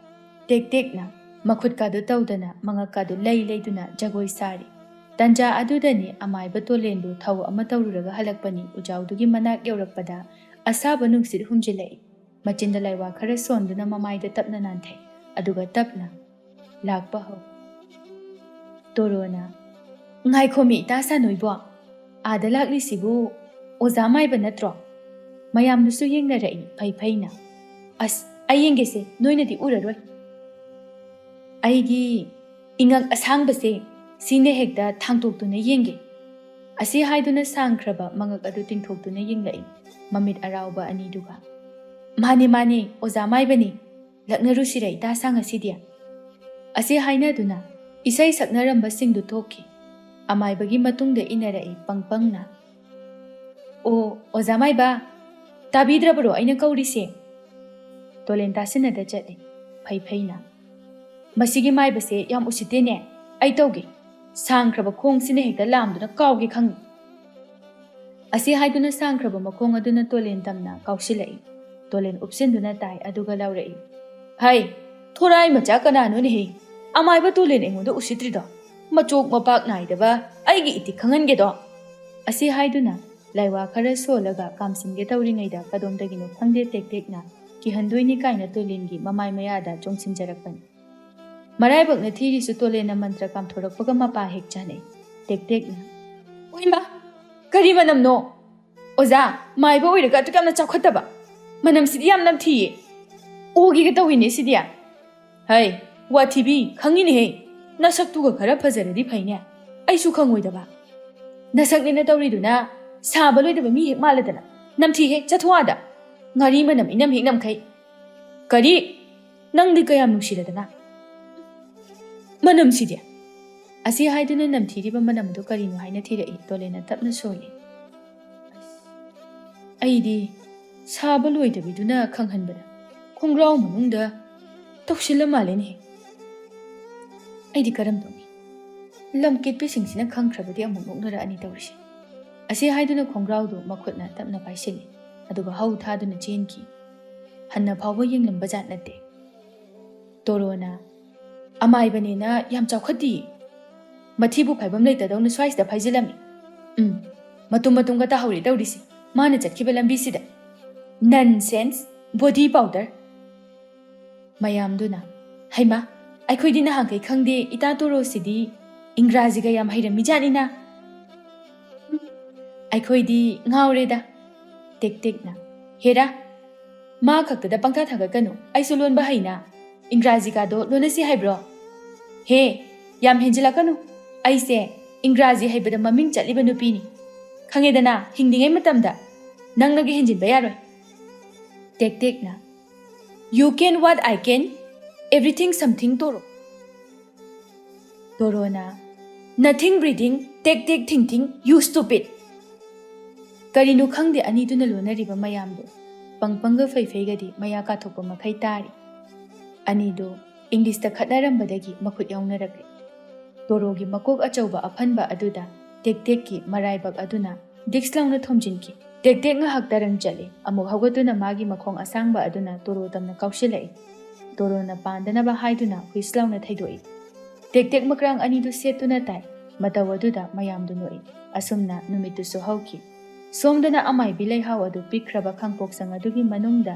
ꯇꯦꯛ ꯇꯦꯛꯅ ꯃꯈꯨꯠꯀꯥꯗꯨ ꯇꯧꯗꯅ, ꯃꯉꯛꯀꯥꯗꯨ ꯂꯩ ꯂꯩꯗꯨꯅ ꯖꯒꯣꯏ ꯁꯥꯔꯤ꯫ ꯇꯟꯖꯥ ꯑꯗꯨꯗꯅꯤ ꯑꯃꯥꯏꯕ ꯇꯣꯂꯦꯟꯗꯨ ꯊꯧ ꯑꯃ ꯇꯧꯔꯨꯔꯒ ꯍꯜꯂꯛꯄꯅꯤ꯫ ꯎꯖꯥꯎꯗꯨꯒꯤ ꯃꯅꯥꯛ ꯌꯧꯔꯛꯄꯗ ꯑꯁꯥꯕ ꯅꯨꯡꯁꯤꯠ ꯍꯨꯝꯖꯤꯜꯂꯛꯏ꯫ ꯃꯆꯤꯟꯗ ꯂꯥꯏꯋꯥ ꯈꯔ ꯁꯣꯟꯗꯨꯅ ꯃꯃꯥꯏꯗ ꯇꯞꯅ ꯅꯥꯟꯊꯩ꯫ ꯑꯗꯨꯒ ꯇꯞꯅ ꯂꯥꯛꯄ ꯍꯧꯏ꯫ ꯇꯣꯔꯣꯅ, "ꯉꯥꯏꯈꯣꯃꯤ ꯏꯇꯥ ꯁꯥꯅꯣꯏꯕꯣ, "ꯑꯥꯗ ꯂꯥꯛꯂꯤꯁꯤꯕꯨ ꯑꯣꯖꯥ ꯃꯥꯏꯕ ꯅꯠꯇ꯭ꯔꯣ?" ꯃꯌꯥꯝꯗꯨꯁꯨ ꯌꯦꯡꯅꯔꯛꯏ ꯐꯩ ꯐꯩꯅ꯫ "ꯑꯁ, ꯑꯩ ꯌꯦꯡꯒꯦꯁꯦ, ꯅꯣꯏꯅꯗꯤ ꯎꯔꯔꯣꯏ꯫ ꯑꯩꯒꯤ ꯏꯉꯛ ꯑꯁꯥꯡꯕꯁꯦ ꯁꯤꯅ ꯍꯦꯛꯇ ꯊꯥꯡꯇꯣꯛꯇꯨꯅ ꯌꯦꯡꯒꯦ"꯫ ꯑꯁꯤ ꯍꯥꯏꯗꯨꯅ ꯁꯥꯡꯈ꯭ꯔꯕ ꯃꯉꯛ ꯑꯗꯨ ꯇꯤꯡꯊꯣꯛꯇꯨꯅ ꯌꯦꯡꯂꯛꯏ ꯃꯃꯤꯠ ꯑꯔꯥꯎꯕ ꯑꯅꯤꯗꯨꯒ꯫ "ꯃꯥꯅꯦ, ꯃꯥꯅꯦ, ꯑꯣꯖꯥ ꯃꯥꯏꯕꯅꯤ꯫ ꯂꯛꯅꯔꯨꯁꯤꯔ ꯏꯇꯥ ꯁꯥ ꯉꯁꯤꯗꯤ?" ꯑꯁꯤ ꯍꯥꯏꯅꯗꯨꯅ ꯏꯁꯩ ꯁꯛꯅꯔꯝꯕꯁꯤꯡꯗꯨ ꯊꯣꯛꯈꯤ꯫ ꯑꯃꯥꯏꯕꯒꯤ ꯃꯇꯨꯡꯗ ꯏꯟꯅꯔꯛꯏ ꯄꯪ ꯄꯪꯅ꯫ "ꯑꯣ, ꯑꯣꯖꯥ ꯃꯥꯏꯕ, ꯇꯥꯕꯤꯗ꯭ꯔꯕꯔꯣ ꯑꯩꯅ ꯀꯧꯔꯤꯁꯦ?" ꯇꯣꯂꯦꯟ ꯇꯥꯁꯤꯟꯅꯗ ꯆꯠꯂꯤ ꯐꯩ ꯐꯩꯅ꯫ "ꯃꯁꯤꯒꯤ ꯃꯥꯏꯕꯁꯦ ꯌꯥꯝ ꯎꯁꯤꯠꯇꯦꯅꯦ꯫ ꯑꯩ ꯇꯧꯒꯦ꯫ ꯁꯥꯡꯈ꯭ꯔꯕ ꯈꯣꯡꯁꯤꯅ ꯍꯦꯛꯇ ꯂꯥꯝꯗꯨꯅ ꯀꯥꯎꯒꯦ ꯈꯪꯉꯤ"꯫ ꯑꯁꯤ ꯍꯥꯏꯗꯨꯅ ꯁꯥꯡꯈ꯭ꯔꯕ ꯃꯈꯣꯡ ꯑꯗꯨꯅ ꯇꯣꯂꯦꯟ ꯇꯝꯅ ꯀꯥꯎꯁꯤꯜꯂꯛꯏ꯫ ꯇꯣꯂꯦꯟ ꯎꯞꯁꯤꯟꯗꯨꯅ ꯇꯥꯏ, ꯑꯗꯨꯒ ꯂꯥꯎꯔꯛꯏ, "ꯍꯩ, ꯊꯣꯔꯥꯏ ꯃꯆꯥ ꯀꯅꯥꯅꯣꯅꯦꯍꯦ? ꯑꯃꯥꯏꯕ ꯇꯣꯂꯦꯟ ꯑꯩꯉꯣꯟꯗ ꯎꯁꯤꯠꯇ꯭ꯔꯤꯗꯣ? ꯃꯆꯣꯛ ꯃꯄꯥꯛ ꯅꯥꯏꯗꯕ ꯑꯩꯒꯤ ꯏꯇꯤꯛ ꯈꯪꯍꯟꯒꯦꯗꯣ"꯫ ꯑꯁꯤ ꯍꯥꯏꯗꯨꯅ ꯂꯥꯏꯋꯥ ꯈꯔ ꯁꯣꯜꯂꯒ ꯀꯥꯝꯁꯤꯟꯒꯦ ꯇꯧꯔꯤꯉꯩꯗ ꯀꯗꯣꯝꯗꯒꯤꯅꯣ ꯈꯪꯗꯦ ꯇꯦꯛ ꯇꯦꯛꯅ ꯀꯤꯍꯟꯗꯣꯏꯅꯤ ꯀꯥꯏꯅ ꯇꯣꯂꯦꯟꯒꯤ ꯃꯃꯥꯏ ꯃꯌꯥꯗ ꯆꯣꯡꯁꯤꯟꯖꯔꯛꯄꯅꯤ꯫ ꯃꯔꯥꯏꯕꯛꯅ ꯊꯤꯔꯤꯁꯨ ꯇꯣꯂꯦꯟꯅ ꯃꯟꯇ꯭ꯔ ꯀꯥꯝꯊꯣꯔꯛꯄꯒ ꯃꯄꯥ ꯍꯦꯛ ꯆꯥꯅꯩ꯫ ꯇꯦꯛ ꯇꯦꯛꯅ, "ꯑꯣꯏꯃꯥ, ꯀꯔꯤ ꯃꯅꯝꯅꯣ? ꯑꯣꯖꯥ, ꯃꯥꯏꯕ ꯑꯣꯏꯔꯒ ꯑꯗꯨꯛ ꯌꯥꯝꯅ ꯆꯥꯎꯈꯠꯇꯕ? ꯃꯅꯝꯁꯤꯗꯤ ꯌꯥꯝ ꯅꯝꯊꯤꯌꯦ꯫ ꯑꯣꯒꯦꯒ ꯇꯧꯏꯅꯦ ꯁꯤꯗꯤ"꯫ "ꯍꯩ, ꯋꯥꯊꯤꯕꯤ, ꯈꯪꯉꯤꯅꯦꯍꯦ꯫ ꯅꯁꯛꯇꯨꯒ ꯈꯔ ꯐꯖꯔꯗꯤ ꯐꯩꯅꯦ꯫ ꯑꯩꯁꯨ ꯈꯪꯉꯣꯏꯗꯕ꯫ ꯅꯁꯛꯅꯦꯅ ꯇꯧꯔꯤꯗꯨꯅ ꯁꯥꯕ ꯂꯣꯏꯗꯕ ꯃꯤ ꯍꯦꯛ ꯃꯥꯜꯂꯗꯅ꯫ ꯅꯝꯊꯤꯍꯦ, ꯆꯠꯊꯣꯛ ꯑꯥꯗ꯫ ꯉꯥꯔꯤ ꯃꯅꯝ ꯏꯅꯝ ꯍꯦꯛ ꯅꯝꯈꯩ꯫ ꯀꯔꯤ? ꯅꯪꯗꯤ ꯀꯌꯥꯝ ꯅꯨꯡꯁꯤꯔꯗꯅ꯫ ꯃꯅꯝꯁꯤꯗꯤ"꯫ ꯑꯁꯤ ꯍꯥꯏꯗꯨꯅ ꯅꯝꯊꯤꯔꯤꯕ ꯃꯅꯝꯗꯨ ꯀꯔꯤꯅꯣ ꯍꯥꯏꯅ ꯊꯤꯔꯛꯏ꯫ ꯇꯣꯂꯦꯟꯅ ꯇꯞꯅ ꯁꯣꯜꯂꯤ꯫ "ꯑꯩꯗꯤ ꯁꯥꯕ ꯂꯣꯏꯗꯕꯤꯗꯨꯅ ꯈꯪꯍꯟꯕꯗ ꯈꯣꯡꯒ꯭ꯔꯥꯎ ꯃꯅꯨꯡꯗ ꯇꯧꯁꯤꯜꯂ ꯃꯥꯜꯂꯦꯅꯦ꯫ ꯑꯩꯗꯤ ꯀꯔꯝ ꯇꯧꯅꯤ? ꯂꯝ ꯀꯦꯠꯄꯤꯁꯤꯡꯁꯤꯅ ꯈꯪꯈ꯭ꯔꯕꯗꯤ ꯑꯃꯨꯛ ꯅꯣꯛꯅꯔꯛꯑꯅꯤ ꯇꯧꯔꯤꯁꯦ"꯫ ꯑꯁꯤ ꯍꯥꯏꯗꯨꯅ ꯈꯣꯡꯒ꯭ꯔꯥꯎꯗꯨ ꯃꯈꯨꯠꯅ ꯇꯞꯅ ꯄꯥꯏꯁꯤꯜꯂꯤ, ꯑꯗꯨꯒ ꯍꯧ ꯊꯥꯗꯨꯅ ꯆꯦꯟꯈꯤ꯫ ꯍꯟꯅ ꯐꯥꯎꯕ ꯌꯦꯡꯂꯝꯕ ꯖꯥꯠ ꯅꯠꯇꯦ꯫ ꯇꯣꯔꯣꯅ, "ꯑꯃꯥꯏꯕꯅꯦꯅ ꯌꯥꯝ ꯆꯥꯎꯈꯠꯇꯤꯌꯦ꯫ ꯃꯊꯤꯕꯨ ꯐꯥꯏꯕꯝ ꯂꯩꯇꯗꯧꯅ ꯁ꯭ꯋꯥꯏꯁꯤꯗ ꯐꯥꯏꯖꯤꯜꯂꯝꯃꯤ꯫ ꯎꯝ, ꯃꯇꯨꯝ ꯃꯇꯨꯝꯒ ꯇꯥꯍꯧꯔꯦ ꯇꯧꯔꯤꯁꯦ, ꯃꯥꯅ ꯆꯠꯈꯤꯕ ꯂꯝꯕꯤꯁꯤꯗ꯫ Nonsense, body powder"꯫ ꯃꯌꯥꯝꯗꯨꯅ, "ꯍꯩꯃꯥ, ꯑꯩꯈꯣꯏꯗꯤ ꯅꯍꯥꯟꯈꯩ ꯈꯪꯗꯦ, ꯏꯇꯥ ꯇꯣꯔꯣꯁꯤꯗꯤ ꯏꯪꯒ꯭ꯔꯥꯖꯤꯒ ꯌꯥꯝ ꯍꯩꯔꯝꯃꯤꯖꯥꯠꯅꯤꯅ"꯫ "ꯑꯩꯈꯣꯏꯗꯤ ꯉꯥꯎꯔꯦꯗ"꯫ ꯇꯦꯛ ꯇꯦꯛꯅ, "ꯍꯦꯔꯥ, ꯃꯥ ꯈꯛꯇꯗ ꯄꯪꯊꯥ ꯊꯥꯒꯠꯀꯅꯨ, ꯑꯩꯁꯨ ꯂꯣꯟꯕ ꯍꯩꯅ꯫ ꯏꯪꯒ꯭ꯔꯥꯖꯤꯒꯥꯗꯣ ꯂꯣꯟꯅꯁꯤ ꯍꯥꯏꯕ꯭ꯔꯣ? ꯍꯦ, ꯌꯥꯝ ꯍꯦꯟꯖꯤꯜꯂꯛꯀꯅꯨ꯫ ꯑꯩꯁꯦ ꯏꯪꯒ꯭ꯔꯥꯖꯤ ꯍꯩꯕꯗ ꯃꯃꯤꯡ ꯆꯠꯂꯤꯕ ꯅꯨꯄꯤꯅꯤ꯫ ꯈꯪꯉꯦꯗꯅ, ꯍꯤꯡꯂꯤꯉꯩ ꯃꯇꯝꯗ ꯅꯪꯅꯒ ꯍꯦꯟꯖꯤꯟꯕ ꯌꯥꯔꯣꯏ"꯫ ꯇꯦꯛ ꯇꯦꯛꯅ, "You can what I can, everything something ꯇꯣꯔꯣ"꯫ ꯇꯣꯔꯣꯅ, "Nothing breathing, tek tek thing thing, you stupid"꯫ ꯀꯔꯤꯅꯣ ꯈꯪꯗꯦ, ꯑꯅꯤꯗꯨꯅ ꯂꯣꯟꯅꯔꯤꯕ ꯃꯌꯥꯝꯗꯨ ꯄꯪꯄꯪꯒ ꯐꯩꯐꯩꯒꯗꯤ ꯃꯌꯥ ꯀꯥꯊꯣꯛꯄ ꯃꯈꯩ ꯇꯥꯔꯤ꯫ ꯑꯅꯤꯗꯨ ꯏꯪꯂꯤꯁꯇ ꯈꯠꯅꯔꯝꯕꯗꯒꯤ ꯃꯈꯨꯠ ꯌꯥꯎꯅꯔꯛꯂꯤ꯫ ꯇꯣꯔꯣꯒꯤ ꯃꯀꯣꯛ ꯑꯆꯧꯕ ꯑꯐꯟꯕ ꯑꯗꯨꯗ ꯇꯦꯛ ꯇꯦꯛꯀꯤ ꯃꯔꯥꯏꯕꯛ ꯑꯗꯨꯅ ꯗꯤꯛꯁ ꯂꯥꯎꯅ ꯊꯣꯝꯖꯤꯟꯈꯤ꯫ ꯇꯦꯛ ꯇꯦꯛ ꯉꯥꯏꯍꯥꯛ ꯇꯔꯪ ꯆꯠꯂꯤ꯫ ꯑꯃꯨꯛ ꯍꯧꯒꯠꯇꯨꯅ ꯃꯥꯒꯤ ꯃꯈꯣꯡ ꯑꯁꯥꯡꯕ ꯑꯗꯨꯅ ꯇꯣꯔꯣ ꯇꯝꯅ ꯀꯥꯎꯁꯤꯜꯂꯛꯏ꯫ ꯇꯣꯔꯣꯅ ꯄꯥꯟꯗꯅꯕ ꯍꯥꯏꯗꯨꯅ ꯍꯨꯏꯁ ꯂꯥꯎꯅ ꯊꯩꯗꯣꯛꯏ꯫ ꯇꯦꯛ ꯇꯦꯛ ꯃꯀ꯭ꯔꯥꯡ ꯑꯅꯤꯗꯨ ꯁꯦꯠꯇꯨꯅ ꯇꯥꯏ꯫ ꯃꯇꯧ ꯑꯗꯨꯗ ꯃꯌꯥꯝꯗꯨ ꯅꯣꯛꯏ꯫ ꯑꯁꯨꯝꯅ ꯅꯨꯃꯤꯠꯇꯨꯁꯨ ꯍꯧꯈꯤ꯫ ꯁꯣꯝꯗꯅ ꯑꯃꯥꯏꯕꯤ ꯂꯩꯍꯥꯎ ꯑꯗꯨ ꯄꯤꯛꯈ꯭ꯔꯕ ꯈꯥꯡꯄꯣꯛꯁꯪ ꯑꯗꯨꯒꯤ ꯃꯅꯨꯡꯗ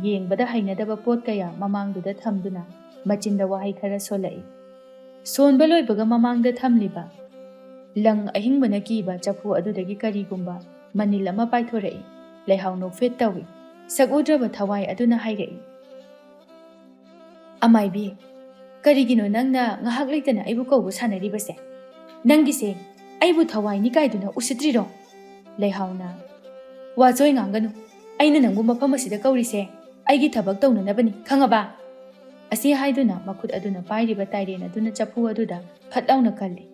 ꯌꯦꯡꯕꯗ ꯍꯩꯅꯗꯕ ꯄꯣꯠ ꯀꯌꯥ ꯃꯃꯥꯡꯗꯨꯗ ꯊꯝꯗꯨꯅ ꯃꯆꯤꯟꯗ ꯋꯥꯍꯩ ꯈꯔ ꯁꯣꯜꯂꯛꯏ꯫ ꯁꯣꯟꯕ ꯂꯣꯏꯕꯒ ꯃꯃꯥꯡꯗ ꯊꯝꯂꯤꯕ ꯂꯪ ꯑꯍꯤꯡꯕꯅ ꯀꯤꯕ ꯆꯐꯨ ꯑꯗꯨꯗꯒꯤ ꯀꯔꯤꯒꯨꯝꯕ ꯃꯅꯤꯜ ꯑꯃ ꯄꯥꯏꯊꯣꯔꯛꯏ꯫ ꯂꯩꯍꯥꯎ ꯅꯣꯛꯐꯦꯠ ꯇꯧꯏ꯫ ꯁꯛ ꯎꯗ꯭ꯔꯕ ꯊꯋꯥꯏ ꯑꯗꯨꯅ ꯍꯥꯏꯔꯛꯏ, "ꯑꯃꯥꯏꯕꯤ, ꯀꯔꯤꯒꯤꯅꯣ ꯅꯪꯅ ꯉꯥꯏꯍꯥꯛ ꯂꯩꯇꯅ ꯑꯩꯕꯨ ꯀꯧꯕ ꯁꯥꯟꯅꯔꯤꯕꯁꯦ? ꯅꯪꯒꯤꯁꯦ ꯑꯩꯕꯨ ꯊꯋꯥꯏꯅꯤ ꯀꯥꯏꯗꯨꯅ ꯎꯁꯤꯠꯇ꯭ꯔꯤꯔꯣ?" ꯂꯩꯍꯥꯎꯅ, "ꯋꯥꯆꯣꯏ ꯉꯥꯡꯒꯅꯨ꯫ ꯑꯩꯅ ꯅꯪꯕꯨ ꯃꯐꯝ ꯑꯁꯤꯗ ꯀꯧꯔꯤꯁꯦ ꯑꯩꯒꯤ ꯊꯕꯛ ꯇꯧꯅꯅꯕꯅꯤ, ꯈꯪꯉꯕ?" ꯑꯁꯤ ꯍꯥꯏꯗꯨꯅ ꯃꯈꯨꯠ ꯑꯗꯨꯅ ꯄꯥꯏꯔꯤꯕ ꯇꯥꯏꯔꯦꯟ ꯑꯗꯨꯅ ꯆꯐꯨ ꯑꯗꯨꯗ ꯐꯠ ꯂꯥꯎꯅ ꯀꯜꯂꯤ꯫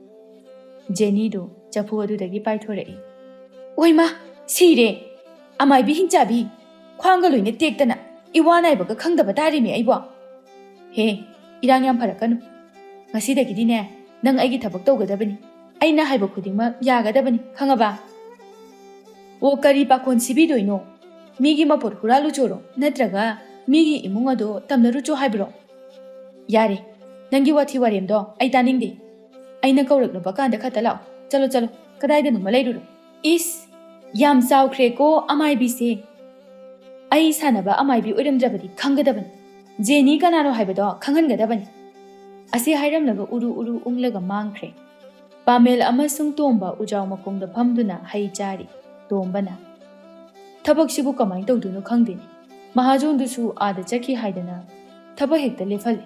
ꯖꯦꯅꯤꯗꯨ ꯆꯐꯨ ꯑꯗꯨꯗꯒꯤ ꯄꯥꯏꯊꯣꯔꯛꯏ꯫ "ꯑꯣꯏꯃꯥ, ꯁꯤꯔꯦ! ꯑꯃꯥꯏꯕꯤ ꯍꯤꯡꯆꯥꯕꯤ, ꯈ꯭ꯋꯥꯡꯒ ꯂꯣꯏꯅ ꯇꯦꯛꯇꯅ ꯏꯋꯥ ꯅꯥꯏꯕꯒ ꯈꯪꯗꯕ ꯇꯥꯔꯦꯃꯤ ꯑꯩꯕꯣ꯫ ꯍꯦ, ꯏꯔꯥꯡ ꯌꯥꯝ ꯐꯔꯛꯀꯅꯨ꯫ ꯉꯁꯤꯗꯒꯤꯗꯤꯅꯦ, ꯅꯪ ꯑꯩꯒꯤ ꯊꯕꯛ ꯇꯧꯒꯗꯕꯅꯤ꯫ ꯑꯩꯅ ꯍꯥꯏꯕ ꯈꯨꯗꯤꯡꯃꯛ ꯌꯥꯒꯗꯕꯅꯤ, ꯈꯪꯉꯕ? ꯑꯣ, ꯀꯔꯤ ꯄꯥꯈꯣꯟ ꯁꯤꯕꯤꯗꯣꯏꯅꯣ? ꯃꯤꯒꯤ ꯃꯄꯣꯠ ꯍꯨꯔꯥꯜꯂꯨꯆꯣꯔꯣ? ꯅꯠꯇ꯭ꯔꯒ ꯃꯤꯒꯤ ꯏꯃꯨꯡ ꯑꯗꯣ ꯇꯝꯅꯔꯨꯆꯣ ꯍꯥꯏꯕ꯭ꯔꯣ? ꯌꯥꯔꯦ, ꯅꯪꯒꯤ ꯋꯥꯊꯤ ꯋꯥꯔꯦꯝꯗꯣ ꯑꯩ ꯇꯥꯅꯤꯡꯗꯦ꯫ ꯑꯩꯅ ꯀꯧꯔꯛꯂꯨꯕ ꯀꯥꯟꯗ ꯈꯛꯇ ꯂꯥꯛꯑꯣ꯫ ꯆꯠꯂꯣ, ꯆꯠꯂꯣ, ꯀꯗꯥꯏꯗꯅꯣꯃ ꯂꯩꯔꯨꯔꯣ꯫" ꯏꯁ, ꯌꯥꯝ ꯆꯥꯎꯈ꯭ꯔꯦꯀꯣ ꯑꯃꯥꯏꯕꯤꯁꯦ꯫ ꯑꯩ ꯁꯥꯟꯅꯕ ꯑꯃꯥꯏꯕꯤ ꯑꯣꯏꯔꯝꯗ꯭ꯔꯕꯗꯤ ꯈꯪꯒꯗꯕꯅꯤ꯫ ꯖꯦꯅꯤ ꯀꯅꯥꯅꯣ ꯍꯥꯏꯕꯗꯣ ꯈꯪꯍꯟꯒꯗꯕꯅꯤ꯫ ꯑꯁꯤ ꯍꯥꯏꯔꯝꯂꯒ ꯎꯔꯨ ꯎꯔꯨ ꯎꯪꯂꯒ ꯃꯥꯡꯈ꯭ꯔꯦ꯫ ꯄꯥꯃꯦꯜ ꯑꯃꯁꯨꯡ ꯇꯣꯝꯕ ꯎꯖꯥꯎ ꯃꯈꯣꯡꯗ ꯐꯝꯗꯨꯅ ꯍꯩ ꯆꯥꯔꯤ꯫ ꯇꯣꯝꯕꯅ, "ꯊꯕꯛꯁꯤꯕꯨ ꯀꯃꯥꯏꯅ ꯇꯧꯗꯣꯏꯅꯣ ꯈꯪꯗꯦꯅꯦ꯫ ꯃꯍꯥꯖꯣꯟꯗꯨꯁꯨ ꯑꯥꯗ ꯆꯠꯈꯤ ꯍꯥꯏꯗꯅ ꯊꯕꯛ ꯍꯦꯛꯇ ꯂꯦꯞꯍꯜꯂꯤ꯫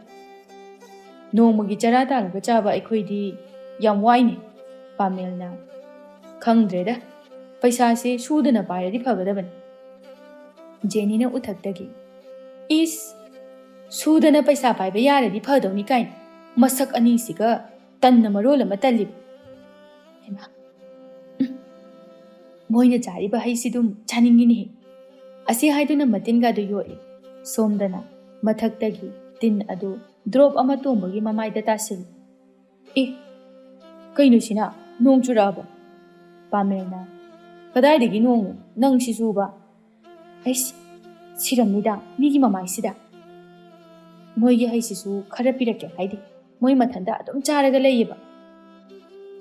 ꯅꯣꯡꯃꯒꯤ ꯆꯔꯥ ꯇꯥꯜꯂꯒ ꯆꯥꯕ ꯑꯩꯈꯣꯏꯗꯤ ꯌꯥꯝ ꯋꯥꯏꯅꯦ꯫" ꯄꯥꯃꯦꯜꯅ, "ꯈꯪꯗ꯭ꯔꯦꯗ, ꯄꯩꯁꯥꯁꯦ ꯁꯨꯗꯅ ꯄꯥꯏꯔꯗꯤ ꯐꯒꯗꯕꯅꯤ꯫" ꯖꯦꯅꯤꯅ ꯎꯊꯛꯇꯒꯤ, "ꯏꯁ, ꯁꯨꯗꯅ ꯄꯩꯁꯥ ꯄꯥꯏꯕ ꯌꯥꯔꯗꯤ ꯐꯗꯧꯅꯤ ꯀꯥꯏꯅ, ꯃꯁꯛ ꯑꯅꯤꯁꯤꯒ ꯇꯟꯅ ꯃꯔꯣꯜ ꯑꯃ ꯇꯜꯂꯤꯕ꯫" ꯍꯩꯃꯥ, ꯎꯝ, ꯃꯣꯏꯅ ꯆꯥꯔꯤꯕ ꯍꯩꯁꯤꯗꯨꯝ ꯆꯥꯅꯤꯡꯉꯤꯅꯦꯍꯦ꯫ ꯑꯁꯤ ꯍꯥꯏꯗꯨꯅ ꯃꯇꯤꯟꯒꯗꯨ ꯌꯣꯠꯂꯤ꯫ ꯁꯣꯝꯗꯅ ꯃꯊꯛꯇꯒꯤ ꯇꯤꯟ ꯑꯗꯨ ꯗ꯭ꯔꯣꯞ ꯑꯃ ꯇꯣꯝꯕꯒꯤ ꯃꯃꯥꯏꯗ ꯇꯥꯁꯤꯜꯂꯤ꯫ "ꯑꯦ, ꯀꯩꯅꯣ ꯁꯤꯅ? ꯅꯣꯡ ꯆꯨꯔꯛꯑꯕꯣ?" ꯄꯥꯃꯦꯜꯅ, "ꯀꯗꯥꯏꯗꯒꯤ ꯅꯣꯡꯅꯣ? ꯅꯪ ꯁꯤꯁꯨꯕ?" "ꯑꯩꯁ, ꯁꯤꯔꯝꯅꯤꯗ, ꯃꯤꯒꯤ ꯃꯃꯥꯏꯁꯤꯗ꯫ ꯃꯣꯏꯒꯤ ꯍꯩꯁꯤꯁꯨ ꯈꯔ ꯄꯤꯔꯛꯀꯦ ꯍꯥꯏꯗꯦ, ꯃꯣꯏ ꯃꯊꯟꯇ ꯑꯗꯨꯝ ꯆꯥꯔꯒ ꯂꯩꯌꯦꯕ꯫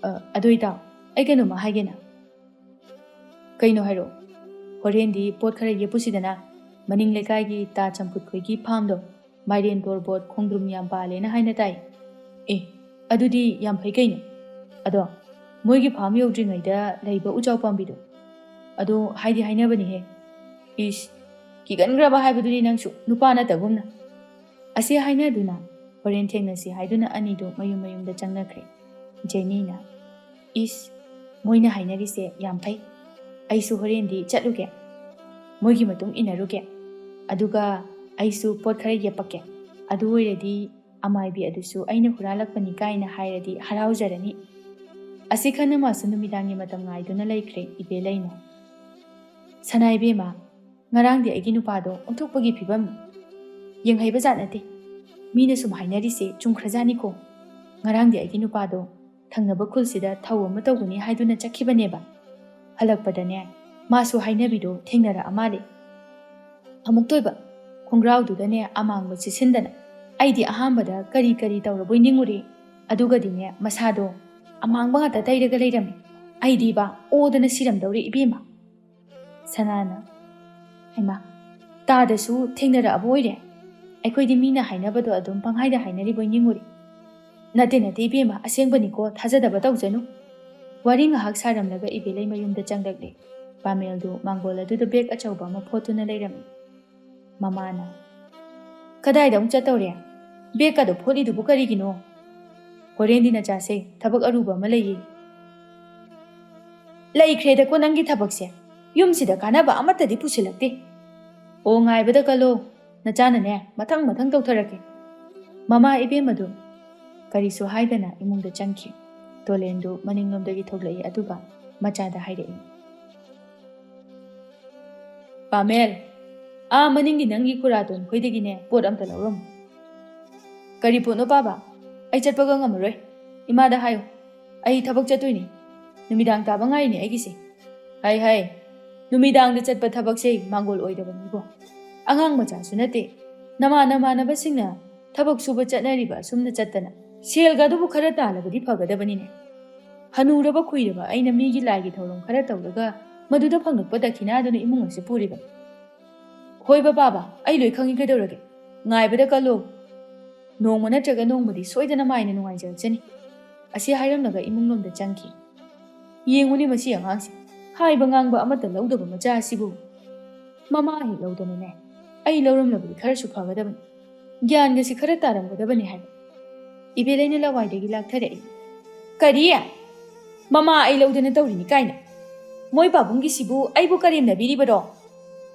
ꯑ, ꯑꯗꯨ ꯏꯇꯥꯎ, ꯑꯩ ꯀꯩꯅꯣꯝꯃ ꯍꯥꯏꯒꯦꯅ꯫" "ꯀꯩꯅꯣ ꯍꯥꯏꯔꯛꯑꯣ꯫" "ꯍꯣꯔꯦꯟꯗꯤ ꯄꯣꯠ ꯈꯔ ꯌꯦꯞꯄꯨꯁꯤꯗꯅ, ꯃꯅꯤꯡ ꯂꯩꯀꯥꯏꯒꯤ ꯇꯥ ꯆꯝꯐꯨꯠ ꯈꯣꯏꯒꯤ ꯐꯥꯝꯗꯣ, ꯃꯥꯏꯔꯦꯟ, ꯇꯣꯔꯕꯣꯠ, ꯈꯣꯡꯗ꯭ꯔꯨꯝ ꯌꯥꯝ ꯄꯥꯜꯂꯦꯅ ꯍꯥꯏꯅ ꯇꯥꯏ꯫" "ꯑꯦ, ꯑꯗꯨꯗꯤ ꯌꯥꯝ ꯐꯩ ꯀꯩꯅꯣ꯫ ꯑꯗꯣ ꯃꯣꯏꯒꯤ ꯐꯥꯝ ꯌꯧꯗ꯭ꯔꯤꯉꯩꯗ ꯂꯩꯕ ꯎꯖꯥꯎ ꯄꯥꯝꯕꯤꯗꯣ, ꯑꯗꯣ ꯍꯥꯏꯗꯤ ꯍꯥꯏꯅꯕꯅꯤꯍꯦ꯫" "ꯏꯁ, ꯀꯤꯒꯟꯈ꯭ꯔꯕ ꯍꯥꯏꯕꯗꯨꯅꯤ ꯅꯪꯁꯨ, ꯅꯨꯄꯥ ꯅꯠꯇꯒꯨꯝꯅ꯫" ꯑꯁꯤ ꯍꯥꯏꯅꯗꯨꯅ ꯍꯣꯔꯦꯟ ꯊꯦꯡꯅꯁꯤ ꯍꯥꯏꯗꯨꯅ ꯑꯅꯤꯗꯨ ꯃꯌꯨꯝ ꯃꯌꯨꯝꯗ ꯆꯪꯅꯈ꯭ꯔꯦ꯫ ꯖꯦꯅꯤꯅ, "ꯏꯁ, ꯃꯣꯏꯅ ꯍꯥꯏꯅꯔꯤꯁꯦ ꯌꯥꯝ ꯐꯩ꯫ ꯑꯩꯁꯨ ꯍꯣꯔꯦꯟꯗꯤ ꯆꯠꯂꯨꯒꯦ, ꯃꯣꯏꯒꯤ ꯃꯇꯨꯡ ꯏꯟꯅꯔꯨꯒꯦ꯫ ꯑꯗꯨꯒ ꯑꯩꯁꯨ ꯄꯣꯠ ꯈꯔ ꯌꯦꯞꯄꯛꯀꯦ꯫ ꯑꯗꯨ ꯑꯣꯏꯔꯗꯤ ꯑꯃꯥꯏꯕꯤ ꯑꯗꯨꯁꯨ ꯑꯩꯅ ꯍꯨꯔꯥꯜꯂꯛꯄꯅꯤ ꯀꯥꯏꯅ ꯍꯥꯏꯔꯗꯤ ꯍꯔꯥꯎꯖꯔꯅꯤ꯫" ꯑꯁꯤ ꯈꯟꯅ ꯃꯥꯁꯨ ꯅꯨꯃꯤꯗꯥꯡꯒꯤ ꯃꯇꯝ ꯉꯥꯏꯗꯨꯅ ꯂꯩꯈ꯭ꯔꯦ꯫ ꯏꯕꯦꯂꯩꯅ, "ꯁꯅꯥ ꯏꯕꯦꯝꯃ, ꯉꯔꯥꯡꯗꯤ ꯑꯩꯒꯤ ꯅꯨꯄꯥꯗꯣ ꯑꯣꯟꯊꯣꯛꯄꯒꯤ ꯐꯤꯕꯝꯅꯤ꯫ ꯌꯦꯡꯍꯩꯕ ꯖꯥꯠ ꯅꯠꯇꯦ꯫ ꯃꯤꯅ ꯁꯨꯝ ꯍꯥꯏꯅꯔꯤꯁꯦ ꯆꯨꯝꯈ꯭ꯔꯖꯥꯠꯅꯤꯀꯣ꯫ ꯉꯔꯥꯡꯗꯤ ꯑꯩꯒꯤ ꯅꯨꯄꯥꯗꯣ ꯊꯪꯅꯕ ꯈꯨꯜꯁꯤꯗ ꯊꯧ ꯑꯃ ꯇꯧꯒꯅꯤ ꯍꯥꯏꯗꯨꯅ ꯆꯠꯈꯤꯕꯅꯦꯕ꯫ ꯍꯜꯂꯛꯄꯗꯅꯦ, ꯃꯥꯁꯨ ꯍꯥꯏꯅꯕꯤꯗꯣ ꯊꯦꯡꯅꯔꯛꯑ ꯃꯥꯜꯂꯦ꯫ ꯑꯃꯨꯛꯇꯣꯏꯕ ꯈꯣꯡꯒ꯭ꯔꯥꯎꯗꯨꯗꯅꯦ ꯑꯃꯥꯡꯕ ꯁꯤꯠꯁꯤꯟꯗꯅ꯫ ꯑꯩꯗꯤ ꯑꯍꯥꯟꯕꯗ ꯀꯔꯤ ꯀꯔꯤ ꯇꯧꯔꯕꯣꯏ ꯅꯤꯡꯉꯨꯔꯦ꯫ ꯑꯗꯨꯒꯗꯤꯅꯦ, ꯃꯁꯥꯗꯣ ꯑꯃꯥꯡꯕ ꯉꯥꯛꯇ ꯇꯩꯔꯒ ꯂꯩꯔꯝꯃꯦ꯫ ꯑꯩꯗꯤꯕ ꯑꯣꯗꯅ ꯁꯤꯔꯝꯗꯧꯔꯦ ꯏꯕꯦꯝꯃ꯫" ꯁꯅꯥꯅ, "ꯍꯩꯃꯥ, ꯇꯥꯗꯁꯨ ꯊꯦꯡꯅꯔꯛꯑꯕ ꯑꯣꯏꯔꯦ꯫ ꯑꯩꯈꯣꯏꯗꯤ ꯃꯤꯅ ꯍꯥꯏꯅꯕꯗꯣ ꯑꯗꯨꯝ ꯄꯪꯍꯥꯏꯗ ꯍꯥꯏꯅꯔꯤꯕꯣꯏ ꯅꯤꯡꯉꯨꯔꯦ꯫" "ꯅꯠꯇꯦ, ꯅꯠꯇꯦ ꯏꯕꯦꯝꯃ, ꯑꯁꯦꯡꯕꯅꯤꯀꯣ, ꯊꯥꯖꯗꯕ ꯇꯧꯖꯅꯨ꯫" ꯋꯥꯔꯤ ꯉꯥꯏꯍꯥꯛ ꯁꯥꯔꯝꯂꯒ ꯏꯕꯦꯂꯩ ꯃꯌꯨꯝꯗ ꯆꯪꯂꯛꯂꯦ꯫ ꯄꯥꯃꯦꯜꯗꯨ ꯃꯥꯡꯒꯣꯜ ꯑꯗꯨꯗ ꯕꯦꯒ ꯑꯆꯧꯕ ꯑꯃ ꯐꯣꯠꯇꯨꯅ ꯂꯩꯔꯝꯃꯤ꯫ ꯃꯃꯥꯅ, "ꯀꯗꯥꯏꯗ ꯑꯃꯨꯛ ꯆꯠꯇꯧꯔꯦ? ꯕꯦꯒꯀꯗꯣ ꯐꯣꯠꯂꯤꯗꯨꯕꯨ ꯀꯔꯤꯒꯤꯅꯣ?" "ꯍꯣꯔꯦꯟꯗꯤ ꯅꯆꯥꯁꯦ ꯊꯕꯛ ꯑꯔꯨꯕ ꯑꯃ ꯂꯩꯌꯦ꯫" "ꯂꯩꯈ꯭ꯔꯦꯗꯀꯣ ꯅꯪꯒꯤ ꯊꯕꯛꯁꯦ꯫ ꯌꯨꯝꯁꯤꯗ ꯀꯥꯟꯅꯕ ꯑꯃꯠꯇꯗꯤ ꯄꯨꯁꯤꯜꯂꯛꯇꯦ꯫" "ꯑꯣ, ꯉꯥꯏꯕꯗ ꯀꯜꯂꯣ꯫ ꯅꯆꯥꯅꯅꯦ, ꯃꯊꯪ ꯃꯊꯪ ꯇꯧꯊꯔꯛꯀꯦ꯫" ꯃꯃꯥ ꯏꯕꯦꯝꯃꯗꯨ ꯀꯔꯤꯁꯨ ꯍꯥꯏꯗꯅ ꯏꯃꯨꯡꯗ ꯆꯪꯈꯤ꯫ ꯇꯣꯂꯦꯟꯗꯨ ꯃꯅꯤꯡꯂꯣꯝꯗꯒꯤ ꯊꯣꯛꯂꯛꯏ, ꯑꯗꯨꯒ ꯃꯆꯥꯗ ꯍꯥꯏꯔꯛꯏ, "ꯄꯥꯃꯦꯜ, ꯑꯥ ꯃꯅꯤꯡꯒꯤ ꯅꯪꯒꯤ ꯈꯨꯔꯥꯇꯣꯟ ꯈꯣꯏꯗꯒꯤꯅꯦ ꯄꯣꯠ ꯑꯝꯇ ꯂꯧꯔꯝꯃꯨ꯫" "ꯀꯔꯤ ꯄꯣꯠꯅꯣ ꯄꯥꯕ? ꯑꯩ ꯆꯠꯄꯒ ꯉꯝꯃꯔꯣꯏ꯫ ꯏꯃꯥꯗ ꯍꯥꯏꯌꯨ, ꯑꯩ ꯊꯕꯛ ꯆꯠꯇꯣꯏꯅꯤ꯫ ꯅꯨꯃꯤꯗꯥꯡ ꯇꯥꯕ ꯉꯥꯏꯔꯤꯅꯦ ꯑꯩꯒꯤꯁꯦ꯫" "ꯍꯥꯏ ꯍꯥꯏ, ꯅꯨꯃꯤꯗꯥꯡꯗ ꯆꯠꯄ ꯊꯕꯛꯁꯦ ꯃꯥꯡꯒꯣꯜ ꯑꯣꯏꯗꯕꯅꯤꯀꯣ꯫ ꯑꯉꯥꯡ ꯃꯆꯥꯁꯨ ꯅꯠꯇꯦ꯫ ꯅꯃꯥꯟ ꯅꯃꯥꯟꯅꯕꯁꯤꯡꯅ ꯊꯕꯛ ꯁꯨꯕ ꯆꯠꯅꯔꯤꯕ ꯑꯁꯨꯝꯅ ꯆꯠꯇꯅ ꯁꯦꯜꯒ ꯑꯗꯨꯕꯨ ꯈꯔ ꯇꯥꯜꯂꯕꯗꯤ ꯐꯒꯗꯕꯅꯤꯅꯦ꯫ ꯍꯅꯨꯔꯕ ꯈꯨꯏꯔꯕ ꯑꯩꯅ ꯃꯤꯒꯤ ꯂꯥꯏꯒꯤ ꯊꯧꯔꯝ ꯈꯔ ꯇꯧꯔꯒ ꯃꯗꯨꯗ ꯐꯪꯂꯛꯄ ꯗꯈꯤꯅꯥꯗꯨꯅ ꯏꯃꯨꯡ ꯑꯁꯤ ꯄꯨꯔꯤꯕ꯫ ꯍꯣꯏꯕ ꯄꯥꯕ, ꯑꯩ ꯂꯣꯏ ꯈꯪꯉꯤ, ꯀꯩꯗꯧꯔꯒꯦ? ꯉꯥꯏꯕꯗ ꯀꯜꯂꯣ꯫ ꯅꯣꯡꯃ ꯅꯠꯇ꯭ꯔꯒ ꯅꯣꯡꯃꯗꯤ ꯁꯣꯏꯗꯅ ꯃꯥꯏꯅ ꯅꯨꯡꯉꯥꯏꯖꯔꯛꯆꯅꯤ꯫" ꯑꯁꯤ ꯍꯥꯏꯔꯝꯂꯒ ꯏꯃꯨꯡꯂꯣꯝꯗ ꯆꯪꯈꯤ꯫ "ꯌꯦꯡꯉꯨꯅꯦ ꯃꯁꯤ ꯑꯉꯥꯡꯁꯦ, ꯍꯥꯏꯕ ꯉꯥꯡꯕ ꯑꯃꯠꯇ ꯂꯧꯗꯕ ꯃꯆꯥ ꯑꯁꯤꯕꯨ꯫ ꯃꯃꯥ ꯍꯦꯛ ꯂꯧꯗꯅꯅꯦ, ꯑꯩ ꯂꯧꯔꯝꯂꯕꯗꯤ ꯈꯔꯁꯨ ꯐꯒꯗꯕꯅꯤ, ꯒ꯭ꯌꯥꯟꯒꯁꯤ ꯈꯔ ꯇꯥꯔꯝꯒꯗꯕꯅꯤ" ꯍꯥꯏꯕ꯫ ꯏꯕꯦꯂꯩꯅ ꯂꯋꯥꯏꯗꯒꯤ ꯂꯥꯛꯊꯔꯛꯏ꯫ "ꯀꯔꯤ? ꯃꯃꯥ ꯑꯩ ꯂꯧꯗꯅ ꯇꯧꯔꯤꯅꯤ ꯀꯥꯏꯅ? ꯃꯣꯏ ꯄꯥꯕꯨꯡꯒꯤꯁꯤꯕꯨ ꯑꯩꯕꯨ ꯀꯔꯦꯝꯅꯕꯤꯔꯤꯕꯔꯣ?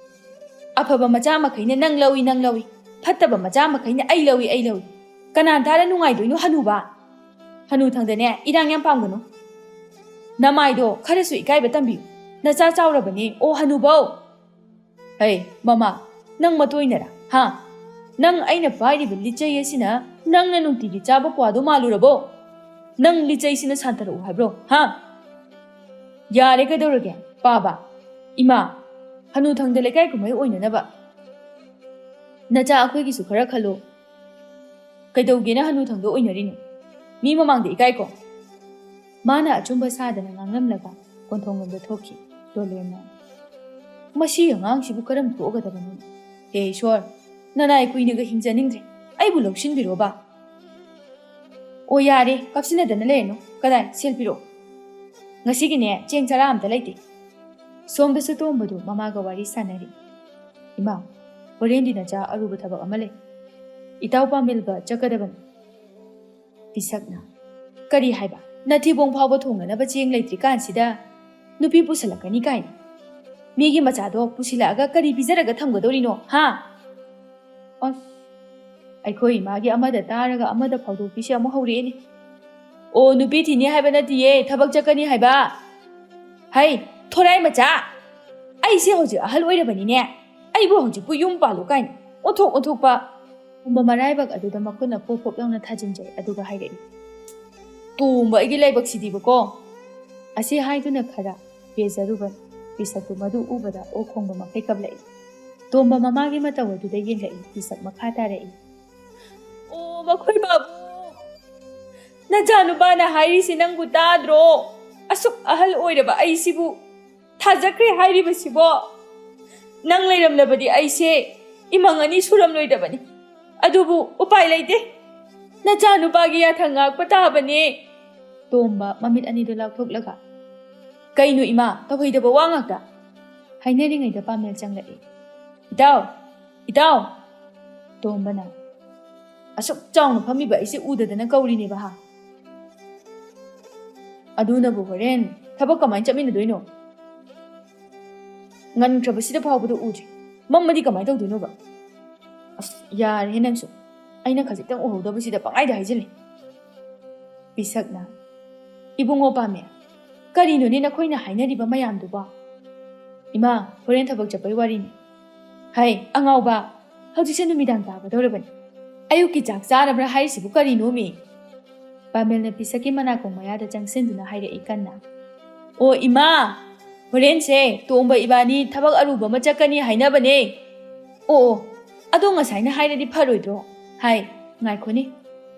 ꯑꯐꯕ ꯃꯆꯥ ꯃꯈꯩꯅ ꯅꯪ ꯂꯧꯏ, ꯅꯪ ꯂꯧꯏ, ꯐꯠꯇꯕ ꯃꯆꯥ ꯃꯈꯩꯅ ꯑꯩ ꯂꯧꯏ, ꯑꯩ ꯂꯧꯏ꯫ ꯀꯅꯥ ꯊꯥꯔ ꯅꯨꯡꯉꯥꯏꯗꯣꯏꯅꯣ ꯍꯅꯨꯕ? ꯍꯅꯨꯊꯪꯗꯅꯦ, ꯏꯔꯥꯡ ꯌꯥꯝ ꯄꯥꯝꯒꯅꯨ꯫ ꯅꯃꯥꯏꯗꯣ ꯈꯔꯁꯨ ꯏꯀꯥꯏꯕ ꯇꯝꯕꯤꯌꯨ꯫ ꯅꯆꯥ ꯆꯥꯎꯔꯕꯅꯦ, ꯑꯣ ꯍꯅꯨꯕꯧ!" "ꯍꯩ, ꯃꯃꯥ, ꯅꯪ ꯃꯇꯣꯏꯅꯔꯥ? ꯍꯥ? ꯅꯪ ꯑꯩꯅ ꯄꯥꯏꯔꯤꯕ ꯂꯤꯆꯩ ꯑꯁꯤꯅ ꯅꯪꯅ ꯅꯨꯡꯇꯤꯒꯤ ꯆꯥꯕ ꯀ꯭ꯋꯥꯗꯣ ꯃꯥꯜꯂꯨꯔꯕꯣ? ꯅꯪ ꯂꯤꯆꯩꯁꯤꯅ ꯁꯥꯟꯊꯔꯛꯎ ꯍꯥꯏꯕ꯭ꯔꯣ? ꯍꯥ?" "ꯌꯥꯔꯦ, ꯀꯩꯗꯧꯔꯒꯦ, ꯄꯥꯕ? ꯏꯃꯥ, ꯍꯅꯨꯊꯪꯗ ꯂꯩꯀꯥꯏ ꯀꯨꯝꯍꯩ ꯑꯣꯏꯅꯅꯕ ꯅꯆꯥ ꯑꯩꯈꯣꯏꯒꯤꯁꯨ ꯈꯔ ꯈꯜꯂꯣ꯫ ꯀꯩꯗꯧꯒꯦꯅ ꯍꯅꯨꯊꯪꯗ ꯑꯣꯏꯅꯔꯤꯅꯣ? ꯃꯤ ꯃꯃꯥꯡꯗ ꯏꯀꯥꯏꯀꯣ꯫" ꯃꯥꯅ ꯑꯆꯨꯝꯕ ꯁꯥꯗꯅ ꯉꯥꯡꯂꯝꯂꯒ ꯀꯣꯟꯊꯣꯡꯂꯣꯝꯗ ꯊꯣꯛꯈꯤ꯫ ꯇꯣꯂꯦꯟꯅ, "ꯃꯁꯤ ꯑꯉꯥꯡꯁꯤꯕꯨ ꯀꯔꯝ ꯊꯣꯛꯑꯒꯗꯕꯅꯣ? ꯍꯦ ꯏꯁꯣꯔ, ꯅꯅꯥꯏ ꯀꯨꯏꯅꯒ ꯍꯤꯡꯖꯅꯤꯡꯗ꯭ꯔꯦ, ꯑꯩꯕꯨ ꯂꯧꯁꯤꯟꯕꯤꯔꯣꯕ꯫" ꯑꯣ, ꯌꯥꯔꯦ, ꯀꯞꯁꯤꯟꯅꯗꯅ ꯂꯩꯔꯅꯨ꯫ ꯀꯗꯥꯏ, ꯁꯦꯜ ꯄꯤꯔꯛꯑꯣ꯫ ꯉꯁꯤꯒꯤꯅꯦ, ꯆꯦꯡ ꯆꯔꯥ ꯑꯝꯇ ꯂꯩꯇꯦ꯫ ꯁꯣꯝꯗꯁꯨ ꯇꯣꯝꯕꯗꯨ ꯃꯃꯥꯒ ꯋꯥꯔꯤ ꯁꯥꯟꯅꯔꯤ꯫ "ꯏꯃꯥ, ꯍꯣꯔꯦꯟꯗꯤ ꯅꯆꯥ ꯑꯔꯨꯕ ꯊꯕꯛ ꯑꯃ ꯂꯩ꯫ ꯏꯇꯥꯎ ꯄꯥꯃꯦꯜꯒ ꯆꯠꯀꯗꯕꯅꯤ꯫" ꯄꯤꯁꯛꯅ, "ꯀꯔꯤ ꯍꯥꯏꯕ? ꯅꯊꯤꯕꯣꯡ ꯐꯥꯎꯕ ꯊꯣꯡꯅꯅꯕ ꯆꯦꯡ ꯂꯩꯇ꯭ꯔꯤꯀꯥꯟꯁꯤꯗ ꯅꯨꯄꯤ ꯄꯨꯁꯜꯂꯛꯀꯅꯤ ꯀꯥꯏꯅ? ꯃꯤꯒꯤ ꯃꯆꯥꯗꯣ ꯄꯨꯁꯤꯜꯂꯛꯑꯒ ꯀꯔꯤ ꯄꯤꯖꯔꯒ ꯊꯝꯒꯗꯧꯔꯤꯅꯣ, ꯍꯥ?" ꯑꯁ, ꯑꯩꯈꯣꯏ ꯏꯃꯥꯒꯤ ꯑꯃꯗ ꯇꯥꯔꯒ ꯑꯃꯗ ꯐꯥꯎꯗꯣꯛꯄꯤꯁꯦ ꯑꯃꯨꯛ ꯍꯧꯔꯛꯑꯦꯅꯦ꯫ "ꯑꯣ, ꯅꯨꯄꯤ ꯊꯤꯅꯤ ꯍꯥꯏꯕ ꯅꯠꯇꯤꯌꯦ, ꯊꯕꯛ ꯆꯠꯀꯅꯤ ꯍꯥꯏꯕ꯫" "ꯍꯩ, ꯊꯣꯔꯥꯏ ꯃꯆꯥ! ꯑꯩꯁꯦ ꯍꯧꯖꯤꯛ ꯑꯍꯜ ꯑꯣꯏꯔꯕꯅꯤꯅꯦ꯫ ꯑꯩꯕꯨ ꯍꯧꯖꯤꯛꯄꯨ ꯌꯨꯝ ꯄꯥꯜꯂꯨ ꯀꯥꯏꯅ ꯑꯣꯟꯊꯣꯛ ꯑꯣꯟꯊꯣꯛꯄ!" ꯇꯣꯝꯕ ꯃꯔꯥꯏꯕꯛ ꯑꯗꯨꯗ ꯃꯈꯨꯠꯅ ꯄꯣꯞ ꯄꯣꯞ ꯂꯥꯎꯅ ꯊꯥꯖꯤꯟꯖꯩ, ꯑꯗꯨꯒ ꯍꯥꯏꯔꯛꯏ, "ꯇꯣꯝꯕ, ꯑꯩꯒꯤ ꯂꯥꯏꯕꯛꯁꯤꯗꯤꯕꯀꯣ!" ꯑꯁꯤ ꯍꯥꯏꯗꯨꯅ ꯈꯔ ꯄꯦꯖꯔꯨꯕ ꯄꯤꯁꯛꯇꯨ ꯃꯗꯨ ꯎꯕꯗ ꯑꯣꯛ ꯈꯣꯡꯕ ꯃꯈꯩ ꯀꯞꯂꯛꯏ꯫ ꯇꯣꯝꯕ ꯃꯃꯥꯒꯤ ꯃꯇꯧ ꯑꯗꯨꯗ ꯌꯦꯡꯂꯛꯏ, ꯄꯤꯁꯛ ꯃꯈꯥ ꯇꯥꯔꯛꯏ, "ꯑꯣ, ꯃꯈꯣꯏ ꯕꯥꯕꯨ! ꯅꯆꯥꯅꯨꯄꯥꯅ ꯍꯥꯏꯔꯤꯁꯤ ꯅꯪꯕꯨ ꯇꯥꯗ꯭ꯔꯣ? ꯑꯁꯨꯛ ꯑꯍꯜ ꯑꯣꯏꯔꯕ ꯑꯩꯁꯤꯕꯨ ꯊꯥꯖꯈ꯭ꯔꯦ ꯍꯥꯏꯔꯤꯕꯁꯤꯕꯣ? ꯅꯪ ꯂꯩꯔꯝꯂꯕꯗꯤ ꯑꯩꯁꯦ ꯏꯃꯪ ꯑꯅꯤ ꯁꯨꯔꯝꯂꯣꯏꯗꯕꯅꯤ꯫ ꯑꯗꯨꯕꯨ ꯎꯄꯥꯏ ꯂꯩꯇꯦ꯫ ꯅꯆꯥꯅꯨꯄꯥꯒꯤ ꯌꯥꯊꯪ ꯉꯥꯛꯄ ꯇꯥꯕꯅꯦ꯫" ꯇꯣꯝꯕ ꯃꯃꯤꯠ ꯑꯅꯤꯗꯨ ꯂꯥꯎꯊꯣꯛꯂꯒ, "ꯀꯩꯅꯣ ꯏꯃꯥ, ꯇꯧꯍꯩꯗꯕ ꯋꯥ ꯉꯥꯛꯇ!" ꯍꯥꯏꯅꯔꯤꯉꯩꯗ ꯄꯥꯃꯦꯜ ꯆꯪꯂꯛꯏ꯫ "ꯏꯇꯥꯎ! ꯏꯇꯥꯎ!" ꯇꯣꯝꯕꯅ, "ꯑꯁꯨꯛ ꯆꯥꯎꯅ ꯐꯝꯃꯤꯕ ꯑꯩꯁꯦ ꯎꯗꯗꯅ ꯀꯧꯔꯤꯅꯦꯕ, ꯍꯥ? ꯑꯗꯨꯅꯕꯨ ꯍꯣꯔꯦꯟ ꯊꯕꯛ ꯀꯃꯥꯏꯅ ꯆꯠꯃꯤꯟꯅꯗꯣꯏꯅꯣ? ꯉꯟꯈ꯭ꯔꯕꯁꯤꯗ ꯐꯥꯎꯕꯗ ꯎꯗ꯭ꯔꯤ꯫ ꯃꯝꯃꯗꯤ ꯀꯃꯥꯏꯅ ꯇꯧꯗꯣꯏꯅꯣꯕ? ꯑꯁ, ꯌꯥꯔꯦꯍꯦ ꯅꯪꯁꯨ꯫ ꯑꯩꯅ ꯈꯖꯤꯛꯇꯪ ꯎꯍꯧꯗꯕꯁꯤꯗ ꯄꯪꯍꯥꯏꯗ ꯍꯥꯏꯖꯤꯜꯂꯦ꯫" ꯄꯤꯁꯛꯅ, "ꯏꯕꯨꯡꯉꯣ ꯄꯥꯃꯦ, ꯀꯔꯤꯅꯣꯅꯦ ꯅꯈꯣꯏꯅ ꯍꯥꯏꯅꯔꯤꯕ ꯃꯌꯥꯝꯗꯨꯕꯣ?" "ꯏꯃꯥ, ꯍꯣꯔꯦꯟ ꯊꯕꯛ ꯆꯠꯄꯩ ꯋꯥꯔꯤꯅꯤ꯫" "ꯍꯩ, ꯑꯉꯥꯎꯕ! ꯍꯧꯖꯤꯛꯁꯦ ꯅꯨꯃꯤꯗꯥꯡ ꯇꯥꯒꯗꯧꯔꯕꯅꯤ꯫ ꯑꯌꯨꯛꯀꯤ ꯆꯥꯛ ꯆꯥꯔꯕ꯭ꯔꯥ ꯍꯥꯏꯔꯤꯁꯤꯕꯨ ꯀꯔꯤꯅꯣꯃꯤ?" ꯄꯥꯃꯦꯜꯅ ꯄꯤꯁꯛꯀꯤ ꯃꯅꯥꯀꯣꯡ ꯃꯌꯥꯗ ꯆꯪꯁꯤꯟꯗꯨꯅ ꯍꯥꯏꯔꯛꯏ ꯀꯟꯅ꯫ "ꯑꯣ ꯏꯃꯥ, ꯍꯣꯔꯦꯟꯁꯦ ꯇꯣꯝꯕ ꯏꯕꯥꯅꯤ ꯊꯕꯛ ꯑꯔꯨꯕ ꯑꯃ ꯆꯠꯀꯅꯤ ꯍꯥꯏꯅꯕꯅꯦ꯫ ꯑꯣ, ꯑꯣ, ꯑꯗꯣ ꯉꯁꯥꯏꯅ ꯍꯥꯏꯔꯗꯤ ꯐꯔꯣꯏꯗ꯭ꯔꯣ? ꯍꯥꯏ, ꯉꯥꯏꯈꯣꯅꯦ,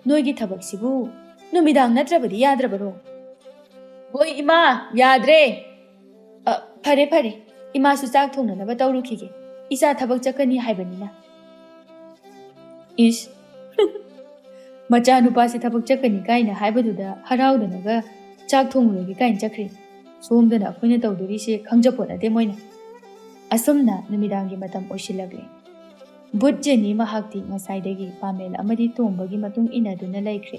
ꯅꯣꯏꯒꯤ ꯊꯕꯛꯁꯤꯕꯨ ꯅꯨꯃꯤꯗꯥꯡ ꯅꯠꯇ꯭ꯔꯕꯗꯤ ꯌꯥꯗ꯭ꯔꯕꯔꯣ?" "ꯍꯣꯏ ꯏꯃꯥ, ꯌꯥꯗ꯭ꯔꯦ꯫ ꯑ, ꯐꯔꯦ, ꯐꯔꯦ, ꯏꯃꯥꯁꯨ ꯆꯥꯛ ꯊꯣꯡꯅꯅꯕ ꯇꯧꯔꯨꯈꯤꯒꯦ, ꯏꯆꯥ ꯊꯕꯛ ꯆꯠꯀꯅꯤ ꯍꯥꯏꯕꯅꯤꯅ꯫" ꯏꯁ, "ꯃꯆꯥꯅꯨꯄꯥꯁꯦ ꯊꯕꯛ ꯆꯠꯀꯅꯤ ꯀꯥꯏꯅ ꯍꯥꯏꯕꯗꯨꯗ ꯍꯔꯥꯎꯗꯅꯒ ꯆꯥꯛ ꯊꯣꯡꯂꯨꯔꯒꯦ ꯀꯥꯏꯅ ꯆꯠꯈ꯭ꯔꯦ꯫ ꯁꯣꯝꯗꯅ ꯑꯩꯈꯣꯏꯅ ꯇꯧꯗꯣꯔꯤꯁꯦ ꯈꯪꯖꯄꯣꯠ ꯅꯠꯇꯦ ꯃꯣꯏꯅ"꯫ ꯑꯁꯨꯝꯅ ꯅꯨꯃꯤꯗꯥꯡꯒꯤ ꯃꯇꯝ ꯑꯣꯏꯁꯤꯜꯂꯛꯂꯦ꯫ ꯕꯨꯠ ꯖꯦꯅꯤ ꯃꯍꯥꯛꯇꯤ ꯉꯁꯥꯏꯗꯒꯤ ꯄꯥꯃꯦꯜ ꯑꯃꯗꯤ ꯇꯣꯝꯕꯒꯤ ꯃꯇꯨꯡ ꯏꯟꯅꯗꯨꯅ ꯂꯩꯈ꯭ꯔꯦ꯫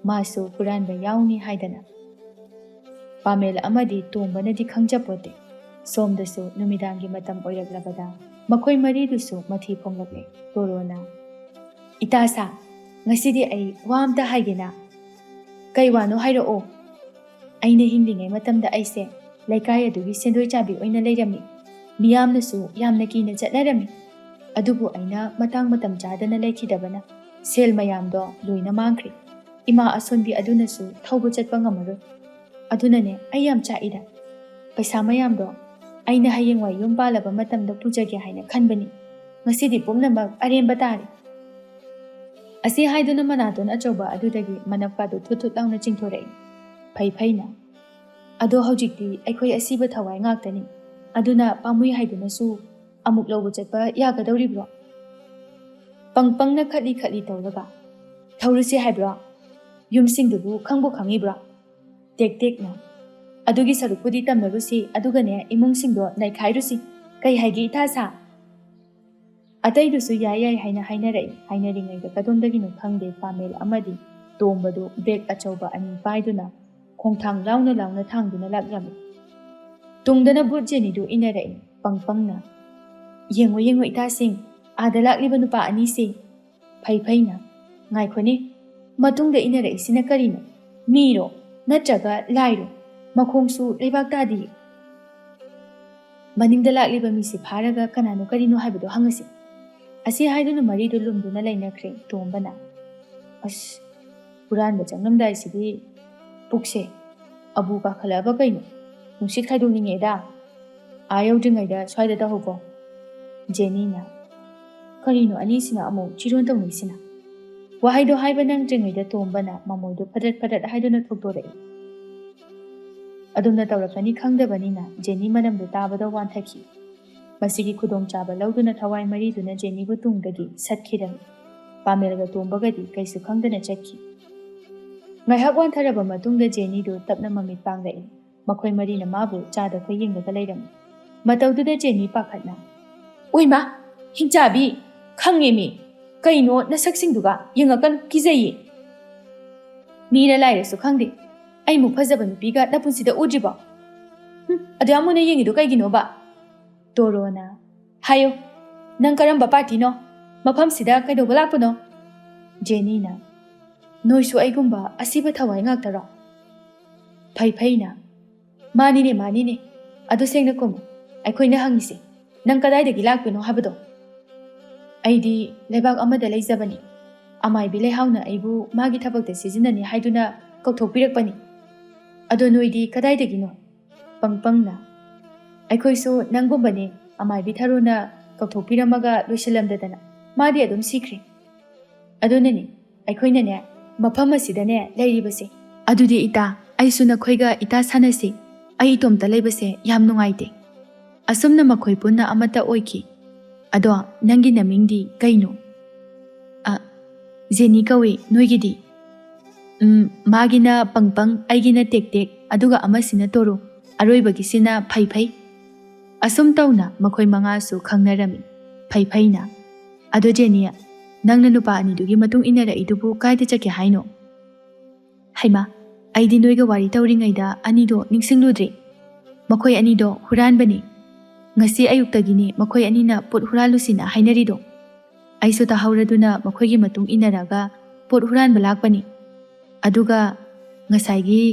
ꯃꯥꯁꯨ ꯍꯨꯔꯥꯟꯕ ꯌꯥꯎꯅꯤ ꯍꯥꯏꯗꯅ꯫ ꯄꯥꯃꯦꯜ ꯑꯃꯗꯤ ꯇꯣꯝꯕꯅꯗꯤ ꯈꯪꯖꯄꯣꯠꯇꯦ꯫ ꯁꯣꯝꯗꯁꯨ ꯅꯨꯃꯤꯗꯥꯡꯒꯤ ꯃꯇꯝ ꯑꯣꯏꯔꯛꯂꯕꯗ ꯃꯈꯣꯏ ꯃꯔꯤꯗꯨꯁꯨ ꯃꯊꯤ ꯐꯣꯡꯂꯛꯂꯦ꯫ ꯇꯣꯔꯣꯅ, "ꯏꯇꯥ ꯁꯥ, ꯉꯁꯤꯗꯤ ꯑꯩ ꯋꯥ ꯑꯝꯇ ꯍꯥꯏꯒꯦꯅ"꯫ "ꯀꯩ ꯋꯥꯅꯣ ꯍꯥꯏꯔꯛꯑꯣ"꯫ "ꯑꯩꯅ ꯍꯤꯡꯂꯤꯉꯩ ꯃꯇꯝꯗ ꯑꯩꯁꯦ ꯂꯩꯀꯥꯏ ꯑꯗꯨꯒꯤ ꯁꯦꯟꯗꯣꯏ ꯆꯥꯕꯤ ꯑꯣꯏꯅ ꯂꯩꯔꯝꯃꯤ꯫ ꯃꯤꯌꯥꯝꯅꯁꯨ ꯌꯥꯝꯅ ꯀꯤꯅ ꯆꯠꯅꯔꯝꯃꯤ꯫ ꯑꯗꯨꯕꯨ ꯑꯩꯅ ꯃꯇꯥꯡ ꯃꯇꯝ ꯆꯥꯗꯅ ꯂꯩꯈꯤꯗꯕꯅ ꯁꯦꯜ ꯃꯌꯥꯝꯗꯣ ꯂꯣꯏꯅ ꯃꯥꯡꯈ꯭ꯔꯦ꯫ ꯏꯃꯥ ꯑꯁꯣꯟꯕꯤ ꯑꯗꯨꯅꯁꯨ ꯊꯧꯕ ꯆꯠꯄ ꯉꯝꯃꯔꯣꯏ꯫ ꯑꯗꯨꯅꯅꯦ ꯑꯩ ꯌꯥꯝ ꯆꯥꯛꯏꯗ꯫ ꯄꯩꯁꯥ ꯃꯌꯥꯝꯗꯣ ꯑꯩꯅ ꯍꯌꯦꯡꯋꯥꯏ ꯌꯨꯝ ꯄꯥꯜꯂꯕ ꯃꯇꯝꯗ ꯄꯨꯖꯒꯦ ꯍꯥꯏꯅ ꯈꯟꯕꯅꯤ꯫ ꯉꯁꯤꯗꯤ ꯄꯨꯝꯅꯃꯛ ꯑꯔꯦꯝꯕ ꯇꯥꯔꯦ"꯫ ꯑꯁꯤ ꯍꯥꯏꯗꯨꯅ ꯃꯅꯥꯇꯣꯟ ꯑꯆꯧꯕ ꯑꯗꯨꯗꯒꯤ ꯃꯅꯞꯀꯥꯗꯨ ꯊꯨꯠ ꯊꯨꯠ ꯂꯥꯎꯅ ꯆꯤꯡꯊꯣꯔꯛꯏ꯫ ꯐꯩ ꯐꯩꯅ꯫ "ꯑꯗꯣ ꯍꯧꯖꯤꯛꯇꯤ ꯑꯩꯈꯣꯏ ꯑꯁꯤꯕ ꯊꯋꯥꯏ ꯉꯥꯛꯇꯅꯤ꯫ ꯑꯗꯨꯅ ꯄꯥꯝꯃꯨꯏ ꯍꯥꯏꯗꯨꯅꯁꯨ ꯑꯃꯨꯛ ꯂꯧꯕ ꯆꯠꯄ ꯌꯥꯒꯗꯧꯔꯤꯕ꯭ꯔꯣ?" ꯄꯪ ꯄꯪꯅ ꯈꯠꯂꯤ ꯈꯠꯂꯤ ꯇꯧꯔꯒ, "ꯊꯧꯔꯨꯁꯤ ꯍꯥꯏꯕ꯭ꯔꯣ? ꯌꯨꯝꯁꯤꯡꯗꯨꯕꯨ ꯈꯪꯕꯨ ꯈꯪꯉꯤꯕ꯭ꯔꯣ?" ꯇꯦꯛ ꯇꯦꯛꯅ, "ꯑꯗꯨꯒꯤ ꯁꯔꯨꯛꯄꯨꯗꯤ ꯇꯝꯅꯔꯨꯁꯤ, ꯑꯗꯨꯒꯅꯦ ꯏꯃꯨꯡꯁꯤꯡꯗꯣ ꯅꯩꯈꯥꯏꯔꯨꯁꯤ꯫ ꯀꯩ ꯍꯥꯏꯒꯦ ꯏꯇꯥ ꯁꯥ?" ꯑꯇꯩꯗꯨꯁꯨ ꯌꯥꯏ ꯌꯥꯏ ꯍꯥꯏꯅ ꯍꯥꯏꯅꯔꯛꯏ꯫ ꯍꯥꯏꯅꯔꯤꯉꯩꯗ ꯀꯗꯣꯝꯗꯒꯤꯅꯣ ꯈꯪꯗꯦ, ꯄꯥꯃꯦꯜ ꯑꯃꯗꯤ ꯇꯣꯝꯕꯗꯨ ꯕꯦꯒ ꯑꯆꯧꯕ ꯑꯅꯤ ꯄꯥꯏꯗꯨꯅ ꯈꯣꯡꯊꯥꯡ ꯂꯥꯎꯅ ꯂꯥꯎꯅ ꯊꯥꯡꯗꯨꯅ ꯂꯥꯛꯂꯝꯃꯤ꯫ ꯇꯨꯡꯗꯅ ꯕꯨꯠ ꯖꯦꯅꯤꯗꯨ ꯏꯟꯅꯔꯛꯏ, ꯄꯪ ꯄꯪꯅ꯫ "ꯌꯦꯡꯉꯨ ꯌꯦꯡꯉꯨ ꯏꯇꯥꯁꯤꯡ, ꯑꯥꯗ ꯂꯥꯛꯂꯤꯕ ꯅꯨꯄꯥ ꯑꯅꯤꯁꯦ"꯫ ꯐꯩ ꯐꯩꯅ, "ꯉꯥꯏꯈꯣꯅꯦ, ꯃꯇꯨꯡꯗ ꯏꯟꯅꯔꯛꯏꯁꯤꯅ ꯀꯔꯤꯅꯣ? ꯃꯤꯔꯣ? ꯅꯠꯇ꯭ꯔꯒ ꯂꯥꯏꯔꯣ? ꯃꯈꯣꯡꯁꯨ ꯂꯩꯕꯥꯛ ꯇꯥꯗꯤꯌꯦ꯫ ꯃꯅꯤꯡꯗ ꯂꯥꯛꯂꯤꯕ ꯃꯤꯁꯤ ꯐꯥꯔꯒ ꯀꯅꯥꯅꯣ ꯀꯔꯤꯅꯣ ꯍꯥꯏꯕꯗꯣ ꯍꯪꯉꯁꯤ"꯫ ꯑꯁꯤ ꯍꯥꯏꯗꯨꯅ ꯃꯔꯤꯗꯨ ꯂꯨꯝꯗꯨꯅ ꯂꯩꯅꯈ꯭ꯔꯦ꯫ ꯇꯣꯝꯕꯅ, "ꯑꯁ, ꯍꯨꯔꯥꯟꯕ ꯆꯪꯂꯝꯗꯥꯏꯁꯤꯗꯤ ꯄꯨꯛꯁꯦ ꯑꯕꯨ ꯀꯥꯈꯠꯂꯛꯑꯕ ꯀꯩꯅꯣ? ꯅꯨꯡꯁꯤꯠ ꯈꯥꯏꯗꯣꯛꯅꯤꯡꯉꯦꯗ꯫ ꯑꯥ ꯌꯧꯗ꯭ꯔꯤꯉꯩꯗ ꯁ꯭ꯋꯥꯏꯗ ꯇꯧꯍꯧꯀꯣ"꯫ ꯖꯦꯅꯤꯅ, "ꯀꯔꯤꯅꯣ ꯑꯅꯤꯁꯤꯅ ꯑꯃꯨꯛ ꯆꯤꯔꯣꯟ ꯇꯧꯅꯩꯁꯤꯅ?" ꯋꯥꯍꯩꯗꯣ ꯍꯥꯏꯕ ꯅꯪꯗ꯭ꯔꯤꯉꯩꯗ ꯇꯣꯝꯕꯅ ꯃꯃꯣꯏꯗꯣ ꯐꯗꯠ ꯐꯗꯠ ꯍꯥꯏꯗꯨꯅ ꯊꯣꯛꯇꯣꯔꯛꯏ꯫ ꯑꯗꯨꯝꯅ ꯇꯧꯔꯛꯀꯅꯤ ꯈꯪꯗꯕꯅꯤꯅ ꯖꯦꯅꯤ ꯃꯅꯝꯗꯣ ꯇꯥꯕꯗ ꯋꯥꯟꯊꯈꯤ꯫ ꯃꯁꯤꯒꯤ ꯈꯨꯗꯣꯡꯆꯥꯕ ꯂꯧꯗꯨꯅ ꯊꯋꯥꯏ ꯃꯔꯤꯗꯨꯅ ꯖꯦꯅꯤꯕꯨ ꯇꯨꯡꯗꯒꯤ ꯁꯠꯈꯤꯔꯝꯃꯤ꯫ ꯄꯥꯃꯦꯜꯒ ꯇꯣꯝꯕꯒꯗꯤ ꯀꯩꯁꯨ ꯈꯪꯗꯅ ꯆꯠꯈꯤ꯫ ꯉꯥꯏꯍꯥꯛ ꯋꯥꯟꯊꯔꯕ ꯃꯇꯨꯡꯗ ꯖꯦꯅꯤꯗꯨ ꯇꯞꯅ ꯃꯃꯤꯠ ꯄꯥꯡꯂꯛꯏ꯫ ꯃꯈꯣꯏ ꯃꯔꯤꯅ ꯃꯥꯕꯨ ꯆꯥꯗ ꯈꯣꯏ ꯌꯦꯡꯂꯒ ꯂꯩꯔꯝꯃꯤ꯫ ꯃꯇꯧꯗꯨꯗ ꯖꯦꯅꯤ ꯄꯥꯈꯠꯅ, "ꯎꯏꯃꯥ, ꯍꯤꯡꯆꯥꯕꯤ, ꯈꯪꯉꯦꯃꯤ꯫ ꯀꯩꯅꯣ ꯅꯁꯛꯁꯤꯡꯗꯨꯒ ꯌꯦꯡꯉꯛꯀꯅꯨ, ꯀꯤꯖꯩꯌꯦ꯫ ꯃꯤꯔ ꯂꯥꯏꯔꯁꯨ ꯈꯪꯗꯦ꯫ ꯑꯩꯃꯨꯛ ꯐꯖꯕ ꯅꯨꯄꯤꯒ ꯅꯄꯨꯟꯁꯤꯗ ꯎꯗ꯭ꯔꯤꯕꯣ? ꯍꯨꯝ, ꯑꯗꯨ ꯌꯥꯝ ꯃꯨꯟꯅ ꯌꯦꯡꯉꯤꯗꯣ ꯀꯩꯒꯤꯅꯣꯕ?" ꯇꯣꯔꯣꯅ, "ꯍꯥꯏꯌꯣ, ꯅꯪ ꯀꯔꯝꯕ ꯄꯥꯔꯇꯤꯅꯣ? ꯃꯐꯝꯁꯤꯗ ꯀꯩꯗꯧꯕ ꯂꯥꯛꯄꯅꯣ?" ꯖꯦꯅꯤꯅ, "ꯅꯣꯏꯁꯨ ꯑꯩꯒꯨꯝꯕ ꯑꯁꯤꯕ ꯊꯋꯥꯏ ꯉꯥꯛꯇꯔꯣ?" ꯐꯩ ꯐꯩꯅ, "ꯃꯥꯅꯤꯅꯦ, ꯃꯥꯅꯤꯅꯦ꯫ ꯑꯗꯨ ꯁꯦꯡꯅ ꯈꯨꯝꯃꯨ, ꯑꯩꯈꯣꯏꯅ ꯍꯪꯉꯤꯁꯦ, ꯅꯪ ꯀꯗꯥꯏꯗꯒꯤ ꯂꯥꯛꯄꯅꯣ ꯍꯥꯏꯕꯗꯣ?" "ꯑꯩꯗꯤ ꯂꯩꯕꯥꯛ ꯑꯃꯗ ꯂꯩꯖꯕꯅꯤ꯫ ꯑꯃꯥꯏꯕꯤ ꯂꯩꯍꯥꯎꯅ ꯑꯩꯕꯨ ꯃꯥꯒꯤ ꯊꯕꯛꯇ ꯁꯤꯖꯤꯟꯅꯅꯤ ꯍꯥꯏꯗꯨꯅ ꯀꯧꯊꯣꯛꯄꯤꯔꯛꯄꯅꯤ꯫ ꯑꯗꯣ ꯅꯣꯏꯗꯤ ꯀꯗꯥꯏꯗꯒꯤꯅꯣ?" ꯄꯪꯄꯪꯅ, "ꯑꯩꯈꯣꯏꯁꯨ ꯅꯪꯒꯨꯝꯕꯅꯦ, ꯑꯃꯥꯏꯕꯤ ꯊꯔꯣꯅ ꯀꯧꯊꯣꯛꯄꯤꯔꯝꯃꯒ ꯂꯣꯏꯁꯤꯜꯂꯝꯗꯗꯅ ꯃꯥꯗꯤ ꯑꯗꯨꯝ ꯁꯤꯈ꯭ꯔꯦ꯫ ꯑꯗꯨꯅꯅꯦ ꯑꯩꯈꯣꯏꯅꯅꯦ ꯃꯐꯝ ꯑꯁꯤꯗꯅꯦ ꯂꯩꯔꯤꯕꯁꯦ꯫ ꯑꯗꯨꯗꯤ ꯏꯇꯥ, ꯑꯩꯁꯨ ꯅꯈꯣꯏꯒ ꯏꯇꯥ ꯁꯥꯟꯅꯁꯤ꯫ ꯑꯩ ꯏꯇꯣꯝꯇ ꯂꯩꯕꯁꯦ ꯌꯥꯝ ꯅꯨꯡꯉꯥꯏꯇꯦ꯫" ꯑꯁꯨꯝꯅ ꯃꯈꯣꯏ ꯄꯨꯟꯅ ꯑꯃꯠꯇ ꯑꯣꯏꯈꯤ꯫ "ꯑꯗꯣ ꯅꯪꯒꯤ ꯅꯃꯤꯡꯗꯤ ꯀꯩꯅꯣ?" "ꯑ, ꯖꯦꯅꯤ ꯀꯧꯏ, ꯅꯣꯏꯒꯤꯗꯤ?" "ꯎꯝ, ꯃꯥꯒꯤꯅ ꯄꯪꯄꯪ, ꯑꯩꯒꯤꯅ ꯇꯦꯛ ꯇꯦꯛ, ꯑꯗꯨꯒ ꯑꯃꯁꯤꯅ ꯇꯣꯔꯣ, ꯑꯔꯣꯏꯕꯒꯤꯁꯤꯅ ꯐꯩ ꯐꯩ꯫" ꯑꯁꯨꯝ ꯇꯧꯅ ꯃꯈꯣꯏ ꯃꯉꯥꯁꯨ ꯈꯪꯅꯔꯝꯃꯤ꯫ ꯐꯩ ꯐꯩꯅ, "ꯑꯗꯣ ꯖꯦꯅꯤ, ꯅꯪꯅ ꯅꯨꯄꯥ ꯑꯅꯤꯗꯨꯒꯤ ꯃꯇꯨꯡ ꯏꯟꯅꯔꯛꯏꯗꯨꯕꯨ ꯀꯥꯏꯗ ꯆꯠꯀꯦ ꯍꯥꯏꯅꯣ?" "ꯍꯩꯃꯥ, ꯑꯩꯗꯤ ꯅꯣꯏꯒ ꯋꯥꯔꯤ ꯇꯧꯔꯤꯉꯩꯗ ꯑꯅꯤꯗꯣ ꯅꯤꯡꯁꯤꯡꯂꯨꯗ꯭ꯔꯦ꯫ ꯃꯈꯣꯏ ꯑꯅꯤꯗꯣ ꯍꯨꯔꯥꯟꯕꯅꯤ꯫ ꯉꯁꯤ ꯑꯌꯨꯛꯇꯒꯤꯅꯦ ꯃꯈꯣꯏ ꯑꯅꯤꯅ ꯄꯣꯠ ꯍꯨꯔꯥꯜꯂꯨꯁꯤꯅ ꯍꯥꯏꯅꯔꯤꯗꯣ꯫ ꯑꯩꯁꯨ ꯇꯥꯍꯧꯔꯗꯨꯅ ꯃꯈꯣꯏꯒꯤ ꯃꯇꯨꯡ ꯏꯟꯅꯔꯒ ꯄꯣꯠ ꯍꯨꯔꯥꯟꯕ ꯂꯥꯛꯄꯅꯤ꯫ ꯑꯗꯨꯒ ꯉꯁꯥꯏꯒꯤ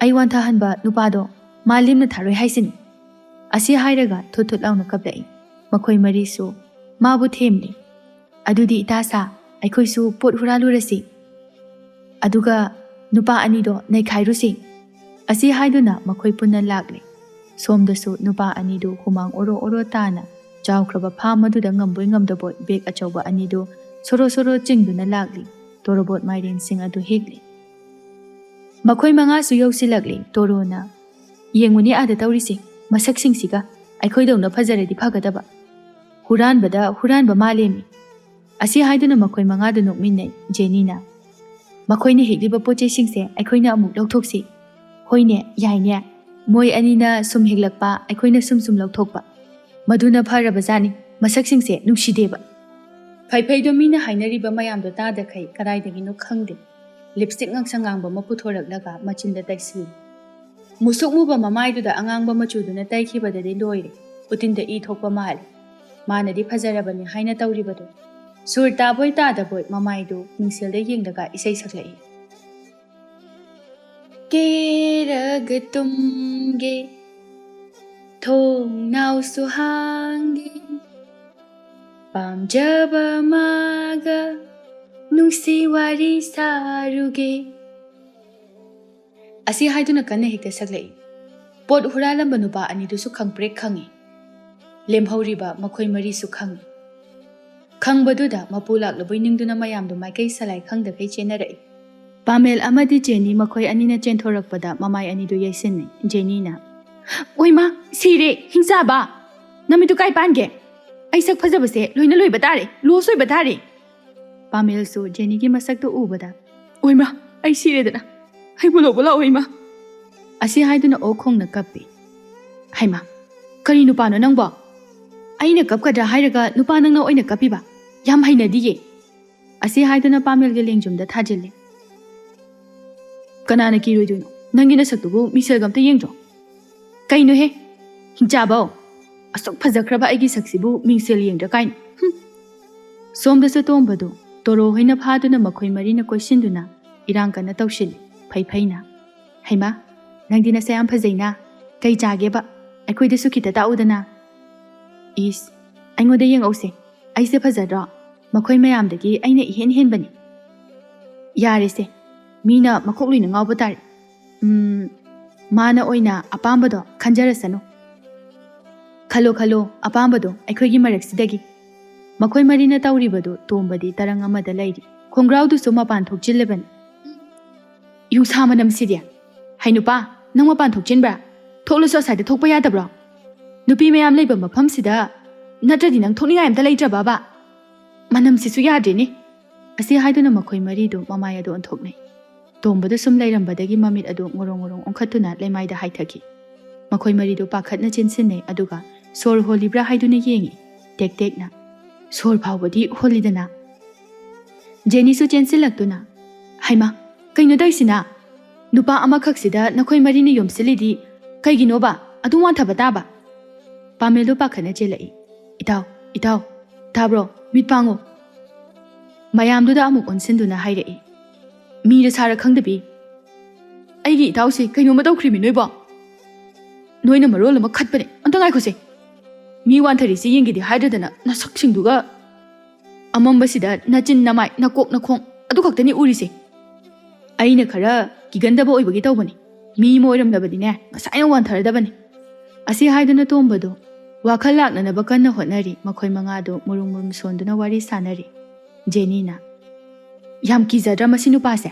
ꯑꯩ ꯋꯥꯟꯊꯍꯟꯕ ꯅꯨꯄꯥꯗꯣ ꯃꯥ ꯂꯦꯝꯅ ꯊꯥꯔꯣꯏ ꯍꯥꯏꯁꯤꯅꯤ꯫" ꯑꯁꯤ ꯍꯥꯏꯔꯒ ꯊꯨꯠ ꯊꯨꯠ ꯂꯥꯎꯅ ꯀꯞꯂꯛꯏ꯫ ꯃꯈꯣꯏ ꯃꯔꯤꯁꯨ ꯃꯥꯕꯨ ꯊꯦꯝꯂꯤ꯫ "ꯑꯗꯨꯗꯤ ꯏꯇꯥ ꯁꯥ, ꯑꯩꯈꯣꯏꯁꯨ ꯄꯣꯠ ꯍꯨꯔꯥꯜꯂꯨꯔꯁꯤ꯫ ꯑꯗꯨꯒ ꯅꯨꯄꯥ ꯑꯅꯤꯗꯣ ꯅꯩꯈꯥꯏꯔꯨꯁꯤ꯫" ꯑꯁꯤ ꯍꯥꯏꯗꯨꯅ ꯃꯈꯣꯏ ꯄꯨꯟꯅ ꯂꯥꯛꯂꯦ꯫ ꯁꯣꯝꯗꯁꯨ ꯅꯨꯄꯥ ꯑꯅꯤꯗꯨ ꯍꯨꯃꯥꯡ ꯑꯣꯔꯣ ꯑꯣꯔꯣ ꯇꯥꯅ ꯆꯥꯎꯈ꯭ꯔꯕ ꯐꯥꯝ ꯑꯗꯨꯗ ꯉꯝꯕꯣꯏ ꯉꯝꯗꯕꯣꯏ ꯕꯦꯒ ꯑꯆꯧꯕ ꯑꯅꯤꯗꯨ ꯁꯣꯔꯣ ꯁꯣꯔꯣ ꯆꯤꯡꯗꯨꯅ ꯂꯥꯛꯂꯤ꯫ ꯇꯣꯔꯣꯕꯣꯠ ꯃꯥꯏꯔꯦꯟꯁꯤꯡ ꯑꯗꯨ ꯍꯦꯛꯂꯤ꯫ ꯃꯈꯣꯏ ꯃꯉꯥꯁꯨ ꯌꯧꯁꯤꯜꯂꯛꯂꯤ꯫ ꯇꯣꯔꯣꯅ, "ꯌꯦꯡꯉꯨꯅꯦ ꯑꯥꯗ ꯇꯧꯔꯤꯁꯦ, ꯃꯁꯛꯁꯤꯡꯁꯤꯒ꯫ ꯑꯩꯈꯣꯏꯗꯧꯅ ꯐꯖꯔꯗꯤ ꯐꯒꯗꯕ꯫ ꯍꯨꯔꯥꯟꯕꯗ ꯍꯨꯔꯥꯟꯕ ꯃꯥꯜꯂꯦꯃꯤ꯫ ꯑꯁꯤ ꯍꯥꯏꯗꯨꯅ ꯃꯈꯣꯏ ꯃꯉꯥꯗꯨ ꯅꯣꯛꯃꯤꯟꯅꯩ꯫ ꯖꯦꯅꯤꯅ, "ꯃꯈꯣꯏꯅ ꯍꯦꯛꯂꯤꯕ ꯄꯣꯠ ꯆꯩꯁꯤꯡꯁꯦ ꯑꯩꯈꯣꯏꯅ ꯑꯃꯨꯛ ꯂꯧꯊꯣꯛꯁꯤ꯫ ꯍꯣꯏꯅꯦ, ꯌꯥꯏꯅꯦ꯫ ꯃꯣꯏ ꯑꯅꯤꯅ ꯁꯨꯝ ꯍꯦꯛꯂꯛꯄ, ꯑꯩꯈꯣꯏꯅ ꯁꯨꯝ ꯁꯨꯝ ꯂꯧꯊꯣꯛꯄ꯫ ꯃꯗꯨꯅ ꯐꯔꯕꯖꯥꯠꯅꯤ꯫ ꯃꯁꯛꯁꯤꯡꯁꯦ ꯅꯨꯡꯁꯤꯗꯦꯕ꯫" ꯐꯩꯐꯩꯗꯣ ꯃꯤꯅ ꯍꯥꯏꯅꯔꯤꯕ ꯃꯌꯥꯝꯗꯣ ꯇꯥꯗꯈꯩ ꯀꯗꯥꯏꯗꯒꯤꯅꯣ ꯈꯪꯗꯦ, ꯂꯤꯞꯁꯇꯤꯛ ꯉꯥꯡꯁꯪ ꯉꯥꯡꯕ ꯑꯃ ꯄꯨꯊꯣꯔꯛꯂꯒ ꯃꯆꯤꯟꯗ ꯇꯩꯁꯤꯜꯂꯤ꯫ ꯃꯨꯁꯨꯛ ꯃꯨꯕ ꯃꯃꯥꯏꯗꯨꯗ ꯑꯉꯥꯡꯕ ꯃꯆꯨꯗꯨꯅ ꯇꯩꯈꯤꯕꯗꯗꯤ ꯂꯣꯏꯔꯦ꯫ ꯎꯇꯤꯟꯗ ꯏ ꯊꯣꯛꯄ ꯃꯥꯜꯂꯤ꯫ ꯃꯥꯅꯗꯤ ꯐꯖꯔꯕꯅꯤ ꯍꯥꯏꯅ ꯇꯧꯔꯤꯕꯗꯣ꯫ ꯁꯨꯔ ꯇꯥꯕꯣꯏ ꯇꯥꯗꯕꯣꯏ ꯃꯃꯥꯏꯗꯨ ꯃꯤꯡꯁꯦꯜꯗ ꯌꯦꯡꯂꯒ ꯏꯁꯩ ꯁꯛꯂꯛꯏ꯫ ꯀꯦꯔꯒ ꯇꯨꯝꯒꯦ, ꯊꯣꯡꯅꯥꯎꯁꯨ ꯍꯥꯡꯒꯦ, ꯄꯥꯝꯖꯕ ꯃꯥꯒ ꯅꯨꯡꯁꯤ ꯋꯥꯔꯤ ꯁꯥꯔꯨꯒꯦ꯫ ꯑꯁꯤ ꯍꯥꯏꯗꯨꯅ ꯀꯟꯅ ꯍꯦꯛꯇ ꯁꯛꯂꯛꯏ꯫ ꯄꯣꯠ ꯍꯨꯔꯥꯜꯂꯝꯕ ꯅꯨꯄꯥ ꯑꯅꯤꯗꯨꯁꯨ ꯈꯪꯄ꯭ꯔꯦꯛ ꯈꯪꯏ꯫ ꯂꯦꯝꯍꯧꯔꯤꯕ ꯃꯈꯣꯏ ꯃꯔꯤꯁꯨ ꯈꯪꯏ꯫ ꯈꯪꯕꯗꯨꯗ ꯃꯄꯨ ꯂꯥꯛꯂꯕꯣꯏ ꯅꯤꯡꯗꯨꯅ ꯃꯌꯥꯝꯗꯨ ꯃꯥꯏꯀꯩ ꯁꯂꯥꯏ ꯈꯪꯗꯈꯩ ꯆꯦꯟꯅꯔꯛꯏ꯫ ꯄꯥꯃꯦꯜ ꯑꯃꯗꯤ ꯖꯦꯅꯤ ꯃꯈꯣꯏ ꯑꯅꯤꯅ ꯆꯦꯟꯊꯣꯔꯛꯄꯗ ꯃꯃꯥꯏ ꯑꯅꯤꯗꯨ ꯌꯩꯁꯤꯟꯅꯩ꯫ ꯖꯦꯅꯤꯅ, "ꯑꯣꯏꯃꯥ, ꯁꯤꯔꯦ, ꯍꯤꯡꯆꯥꯕ! ꯅꯃꯤꯠꯇꯨ ꯀꯥꯏ ꯄꯥꯟꯒꯦ? ꯑꯩ ꯁꯛ ꯐꯖꯕꯁꯦ ꯂꯣꯏꯅ ꯂꯣꯏꯕ ꯇꯥꯔꯦ, ꯂꯣꯁ ꯑꯣꯏꯕ ꯇꯥꯔꯦ!" ꯄꯥꯃꯦꯜꯁꯨ ꯖꯦꯅꯤꯒꯤ ꯃꯁꯛꯇꯨ ꯎꯕꯗ, "ꯑꯣꯏꯃꯥ, ꯑꯩ ꯁꯤꯔꯦꯗꯅ, ꯑꯩꯕꯨ ꯂꯧꯕ ꯂꯥꯛꯑꯣ ꯏꯃꯥ!" ꯑꯁꯤ ꯍꯥꯏꯗꯨꯅ ꯑꯣꯛ ꯈꯣꯡꯅ ꯀꯞꯄꯤ꯫ "ꯍꯩꯃꯥ, ꯀꯔꯤ ꯅꯨꯄꯥꯅꯣ ꯅꯪꯕꯣ? ꯑꯩꯅ ꯀꯞꯀꯗ꯭ꯔꯥ ꯍꯥꯏꯔꯒ ꯅꯨꯄꯥ ꯅꯪꯅ ꯑꯣꯏꯅ ꯀꯞꯄꯤꯕ? ꯌꯥꯝ ꯍꯩꯅꯗꯤꯌꯦ!" ꯑꯁꯤ ꯍꯥꯏꯗꯨꯅ ꯄꯥꯃꯦꯜꯒꯤ ꯂꯦꯡꯖꯨꯝꯗ ꯊꯥꯖꯤꯜꯂꯤ꯫ "ꯀꯅꯥꯅ ꯀꯤꯔꯣꯏꯗꯣꯏꯅꯣ? ꯅꯪꯒꯤ ꯅꯁꯛꯇꯨꯕꯨ ꯃꯤꯡꯁꯦꯜꯒ ꯑꯝꯇ ꯌꯦꯡꯗ꯭ꯔꯣ? ꯀꯩꯅꯣꯍꯦ, ꯍꯤꯡꯆꯥꯕꯧ! ꯑꯁꯨꯛ ꯐꯖꯈ꯭ꯔꯕ ꯑꯩꯒꯤ ꯁꯛꯁꯤꯕꯨ ꯃꯤꯡꯁꯦꯜ ꯌꯦꯡꯗ꯭ꯔꯥ ꯀꯥꯏꯅ? ꯍꯨꯝ!" ꯁꯣꯝꯗꯁꯨ ꯇꯣꯝꯕꯗꯨ ꯇꯣꯔꯣ ꯍꯣꯏꯅ ꯐꯥꯗꯨꯅ ꯃꯈꯣꯏ ꯃꯔꯤꯅ ꯀꯣꯏꯁꯤꯟꯗꯨꯅ ꯏꯔꯥꯡ ꯀꯟꯅ ꯇꯧꯁꯤꯜꯂꯤ꯫ ꯐꯩ ꯐꯩꯅ, "ꯍꯩꯃꯥ, ꯅꯪꯗꯤ ꯅꯁꯛ ꯌꯥꯝ ꯐꯖꯩꯅ꯫ ꯀꯩ ꯆꯥꯒꯦꯕ? ꯑꯩꯈꯣꯏꯗꯁꯨ ꯈꯤꯇ ꯇꯥꯛꯎꯗꯅ꯫" "ꯏꯁ, ꯑꯩꯉꯣꯟꯗ ꯌꯦꯡꯉꯧꯁꯦ꯫ ꯑꯩꯁꯦ ꯐꯖꯗ꯭ꯔꯣ? ꯃꯈꯣꯏ ꯃꯌꯥꯝꯗꯒꯤ ꯑꯩꯅ ꯏꯍꯦꯟ ꯍꯦꯟꯕꯅꯤ꯫" "ꯌꯥꯔꯦꯁꯦ, ꯃꯤꯅ ꯃꯀꯣꯛ ꯂꯣꯏꯅ ꯉꯥꯎꯕ ꯇꯥꯔꯦ꯫ ꯎꯝ, ꯃꯥꯅ ꯑꯣꯏꯅ ꯑꯄꯥꯝꯕꯗꯣ ꯈꯟꯖꯔꯁꯅꯨ꯫ ꯈꯜꯂꯣ, ꯈꯜꯂꯣ, ꯑꯄꯥꯝꯕꯗꯣ ꯑꯩꯈꯣꯏꯒꯤ ꯃꯔꯛꯁꯤꯗꯒꯤ꯫" ꯃꯈꯣꯏ ꯃꯔꯤꯅ ꯇꯧꯔꯤꯕꯗꯨ ꯇꯣꯝꯕꯗꯤ ꯇꯔꯪ ꯑꯃꯗ ꯂꯩꯔꯤ꯫ ꯈꯣꯡꯒ꯭ꯔꯥꯎꯗꯨꯁꯨ ꯃꯄꯥꯟ ꯊꯣꯛꯆꯤꯜꯂꯕꯅꯤ꯫ "ꯌꯨꯡꯁꯥ ꯃꯅꯝꯁꯤꯗꯤ! ꯍꯩ ꯅꯨꯄꯥ, ꯅꯪ ꯃꯄꯥꯟ ꯊꯣꯛꯆꯤꯟꯕ꯭ꯔꯥ? ꯊꯣꯛꯂꯁꯨ ꯑꯁꯥꯏꯗ ꯊꯣꯛꯄ ꯌꯥꯗꯕ꯭ꯔꯣ? ꯅꯨꯄꯤ ꯃꯌꯥꯝ ꯂꯩꯕ ꯃꯐꯝꯁꯤꯗ ꯅꯠꯇ꯭ꯔꯗꯤ ꯅꯪ ꯊꯣꯛꯅꯤꯡꯉꯥꯏ ꯑꯝꯇ ꯂꯩꯇ꯭ꯔꯕꯕ?" "ꯃꯅꯝꯁꯤꯁꯨ ꯌꯥꯗ꯭ꯔꯦꯅꯦ!" ꯑꯁꯤ ꯍꯥꯏꯗꯨꯅ ꯃꯈꯣꯏ ꯃꯔꯤꯗꯨ ꯃꯃꯥꯏ ꯑꯗꯨ ꯑꯣꯟꯊꯣꯛꯅꯩ꯫ ꯇꯣꯝꯕꯗꯨ ꯁꯨꯝ ꯂꯩꯔꯝꯕꯗꯒꯤ ꯃꯃꯤꯠ ꯑꯗꯨ ꯉꯣꯔꯣꯡ ꯉꯣꯔꯣꯡ ꯑꯣꯟꯈꯠꯇꯨꯅ ꯂꯩꯃꯥꯏꯗ ꯍꯥꯏꯊꯈꯤ꯫ ꯃꯈꯣꯏ ꯃꯔꯤꯗꯨ ꯄꯥꯈꯠꯅ ꯆꯦꯟꯁꯤꯟꯅꯩ, ꯑꯗꯨꯒ ꯁꯣꯔ ꯍꯣꯜꯂꯤꯕ꯭ꯔꯥ ꯍꯥꯏꯗꯨꯅ ꯌꯦꯡꯉꯤ, ꯇꯦꯛ ꯇꯦꯛꯅ꯫ "ꯁꯣꯔ ꯐꯥꯎꯕꯗꯤ ꯍꯣꯜꯂꯤꯗꯅ?" ꯖꯦꯅꯤꯁꯨ ꯆꯦꯟꯁꯤꯜꯂꯛꯇꯨꯅ, "ꯍꯩꯃꯥ, ꯀꯩꯅꯣ ꯇꯧꯔꯤꯁꯤꯅ? ꯅꯨꯄꯥ ꯑꯃꯈꯛꯁꯤꯗ ꯅꯈꯣꯏ ꯃꯔꯤꯅ ꯌꯣꯝꯁꯤꯜꯂꯤꯗꯤ ꯀꯩꯒꯤꯅꯣꯕ? ꯑꯗꯨꯝ ꯋꯥꯟꯊꯕ ꯇꯥꯕ?" ꯄꯥꯃꯦꯜꯗꯣ ꯄꯥꯈꯠꯅ ꯆꯦꯜꯂꯛꯏ꯫ "ꯏꯇꯥꯎ, ꯏꯇꯥꯎ, ꯇꯥꯕ꯭ꯔꯣ? ꯃꯤꯠ ꯄꯥꯡꯉꯣ!" ꯃꯌꯥꯝꯗꯨꯗ ꯑꯃꯨꯛ ꯑꯣꯟꯁꯤꯟꯗꯨꯅ ꯍꯥꯏꯔꯛꯏ, "ꯃꯤꯔ ꯁꯥꯔ ꯈꯪꯗꯕꯤ, ꯑꯩꯒꯤ ꯏꯇꯥꯎꯁꯤ ꯀꯩꯅꯣꯝꯃ ꯇꯧꯈ꯭ꯔꯤꯃꯤ ꯅꯣꯏꯕꯣ! ꯅꯣꯏꯅ ꯃꯔꯣꯜ ꯑꯃ ꯈꯠꯄꯅꯦ꯫ ꯑꯝꯇ ꯉꯥꯏꯈꯣꯁꯦ꯫ ꯃꯤ ꯋꯥꯟꯊꯔꯤꯁꯤ ꯌꯦꯡꯒꯦꯗꯤ ꯍꯥꯏꯗ꯭ꯔꯗꯅ ꯅꯁꯛꯁꯤꯡꯗꯨꯒ꯫ ꯑꯃꯝꯕꯁꯤꯗ ꯅꯆꯤꯟ ꯅꯃꯥꯏ ꯅꯀꯣꯛ ꯅꯈꯣꯡ ꯑꯗꯨ ꯈꯛꯇꯅꯤ ꯎꯔꯤꯁꯦ꯫ ꯑꯩꯅ ꯈꯔ ꯀꯤꯒꯟꯗꯕ ꯑꯣꯏꯕꯒꯤ ꯇꯧꯕꯅꯤ꯫ ꯃꯤ ꯑꯃ ꯑꯣꯏꯔꯝꯂꯕꯗꯤꯅꯦ, ꯉꯁꯥꯏꯅ ꯋꯥꯟꯊꯔꯗꯕꯅꯤ꯫" ꯑꯁꯤ ꯍꯥꯏꯗꯨꯅ ꯇꯣꯝꯕꯗꯨ ꯋꯥꯈꯜ ꯂꯥꯛꯅꯅꯕ ꯀꯟꯅ ꯍꯣꯠꯅꯔꯤ꯫ ꯃꯈꯣꯏ ꯃꯉꯥꯗꯨ ꯃꯨꯔꯨꯝ ꯃꯨꯔꯨꯝ ꯁꯣꯟꯗꯨꯅ ꯋꯥꯔꯤ ꯁꯥꯟꯅꯔꯤ꯫ ꯖꯦꯅꯤꯅ, "ꯌꯥꯝ ꯀꯤꯖꯗ꯭ꯔꯥ ꯃꯁꯤ ꯅꯨꯄꯥꯁꯦ?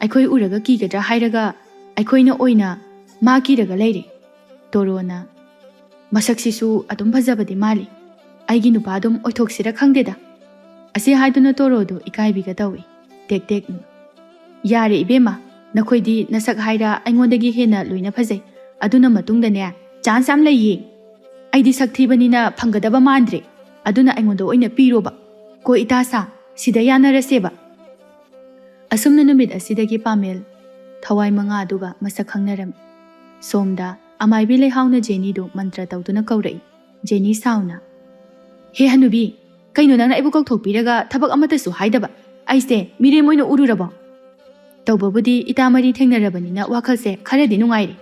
ꯑꯩꯈꯣꯏ ꯎꯔꯒ ꯀꯤꯒꯗ꯭ꯔꯥ ꯍꯥꯏꯔꯒ ꯑꯩꯈꯣꯏꯅ ꯑꯣꯏꯅ ꯃꯥ ꯀꯤꯔꯒ ꯂꯩꯔꯦ꯫" ꯇꯣꯔꯣꯅ, "ꯃꯁꯛꯁꯤꯁꯨ ꯑꯗꯨꯝ ꯐꯖꯕꯗꯤ ꯃꯥꯜꯂꯤ꯫ ꯑꯩꯒꯤ ꯅꯨꯄꯥ ꯑꯗꯨꯝ ꯑꯣꯏꯊꯣꯛꯁꯤꯔ ꯈꯪꯗꯦꯗ꯫" ꯑꯁꯤ ꯍꯥꯏꯗꯨꯅ ꯇꯣꯔꯣꯗꯨ ꯏꯀꯥꯏꯕꯤꯒ ꯇꯧꯏ꯫ ꯇꯦꯛ ꯇꯦꯛ꯫ "ꯌꯥꯔꯦ ꯏꯕꯦꯝꯃ, ꯅꯈꯣꯏꯗꯤ ꯅꯁꯛ ꯍꯥꯏꯔ ꯑꯩꯉꯣꯟꯗꯒꯤ ꯍꯦꯟꯅ ꯂꯣꯏꯅ ꯐꯖꯩ꯫ ꯑꯗꯨꯅ ꯃꯇꯨꯡꯗꯅꯦ, ꯆꯥꯟꯁ ꯌꯥꯝ ꯂꯩꯌꯦ꯫ ꯑꯩꯗꯤ ꯁꯛ ꯊꯤꯕꯅꯤꯅ ꯐꯪꯒꯗꯕ ꯃꯥꯟꯗ꯭ꯔꯦ꯫ ꯑꯗꯨꯅ ꯑꯩꯉꯣꯟꯗ ꯑꯣꯏꯅ ꯄꯤꯔꯣꯕ꯫ ꯀꯣ ꯏꯇꯥ ꯁꯥ, ꯁꯤꯗ ꯌꯥꯅꯔꯁꯦꯕ꯫" ꯑꯁꯨꯝꯅ ꯅꯨꯃꯤꯠ ꯑꯁꯤꯗꯒꯤ ꯄꯥꯃꯦꯜ ꯊꯋꯥꯏ ꯃꯉꯥ ꯑꯗꯨꯒ ꯃꯁꯛ ꯈꯪꯅꯔꯝꯃꯤ꯫ ꯁꯣꯝꯗ ꯑꯃꯥꯏꯕꯤ ꯂꯩꯍꯥꯎꯅ ꯖꯦꯅꯤꯗꯨ ꯃꯟꯇ꯭ꯔ ꯇꯧꯗꯨꯅ ꯀꯧꯔꯛꯏ꯫ ꯖꯦꯅꯤ ꯁꯥꯎꯅ, "ꯍꯦ ꯍꯅꯨꯕꯤ, ꯀꯩꯅꯣ ꯅꯪꯅ ꯑꯩꯕꯨ ꯀꯧꯊꯣꯛꯄꯤꯔꯒ ꯊꯕꯛ ꯑꯃꯠꯇꯁꯨ ꯍꯥꯏꯗꯕ? ꯑꯩꯁꯦ ꯃꯤꯔꯦꯝ ꯑꯣꯏꯅ ꯎꯔꯨꯔꯕꯣ? ꯇꯧꯕꯕꯨꯗꯤ ꯏꯇꯥ ꯃꯔꯤ ꯊꯦꯡꯅꯔꯕꯅꯤꯅ ꯋꯥꯈꯜꯁꯦ ꯈꯔꯗꯤ ꯅꯨꯡꯉꯥꯏꯔꯦ꯫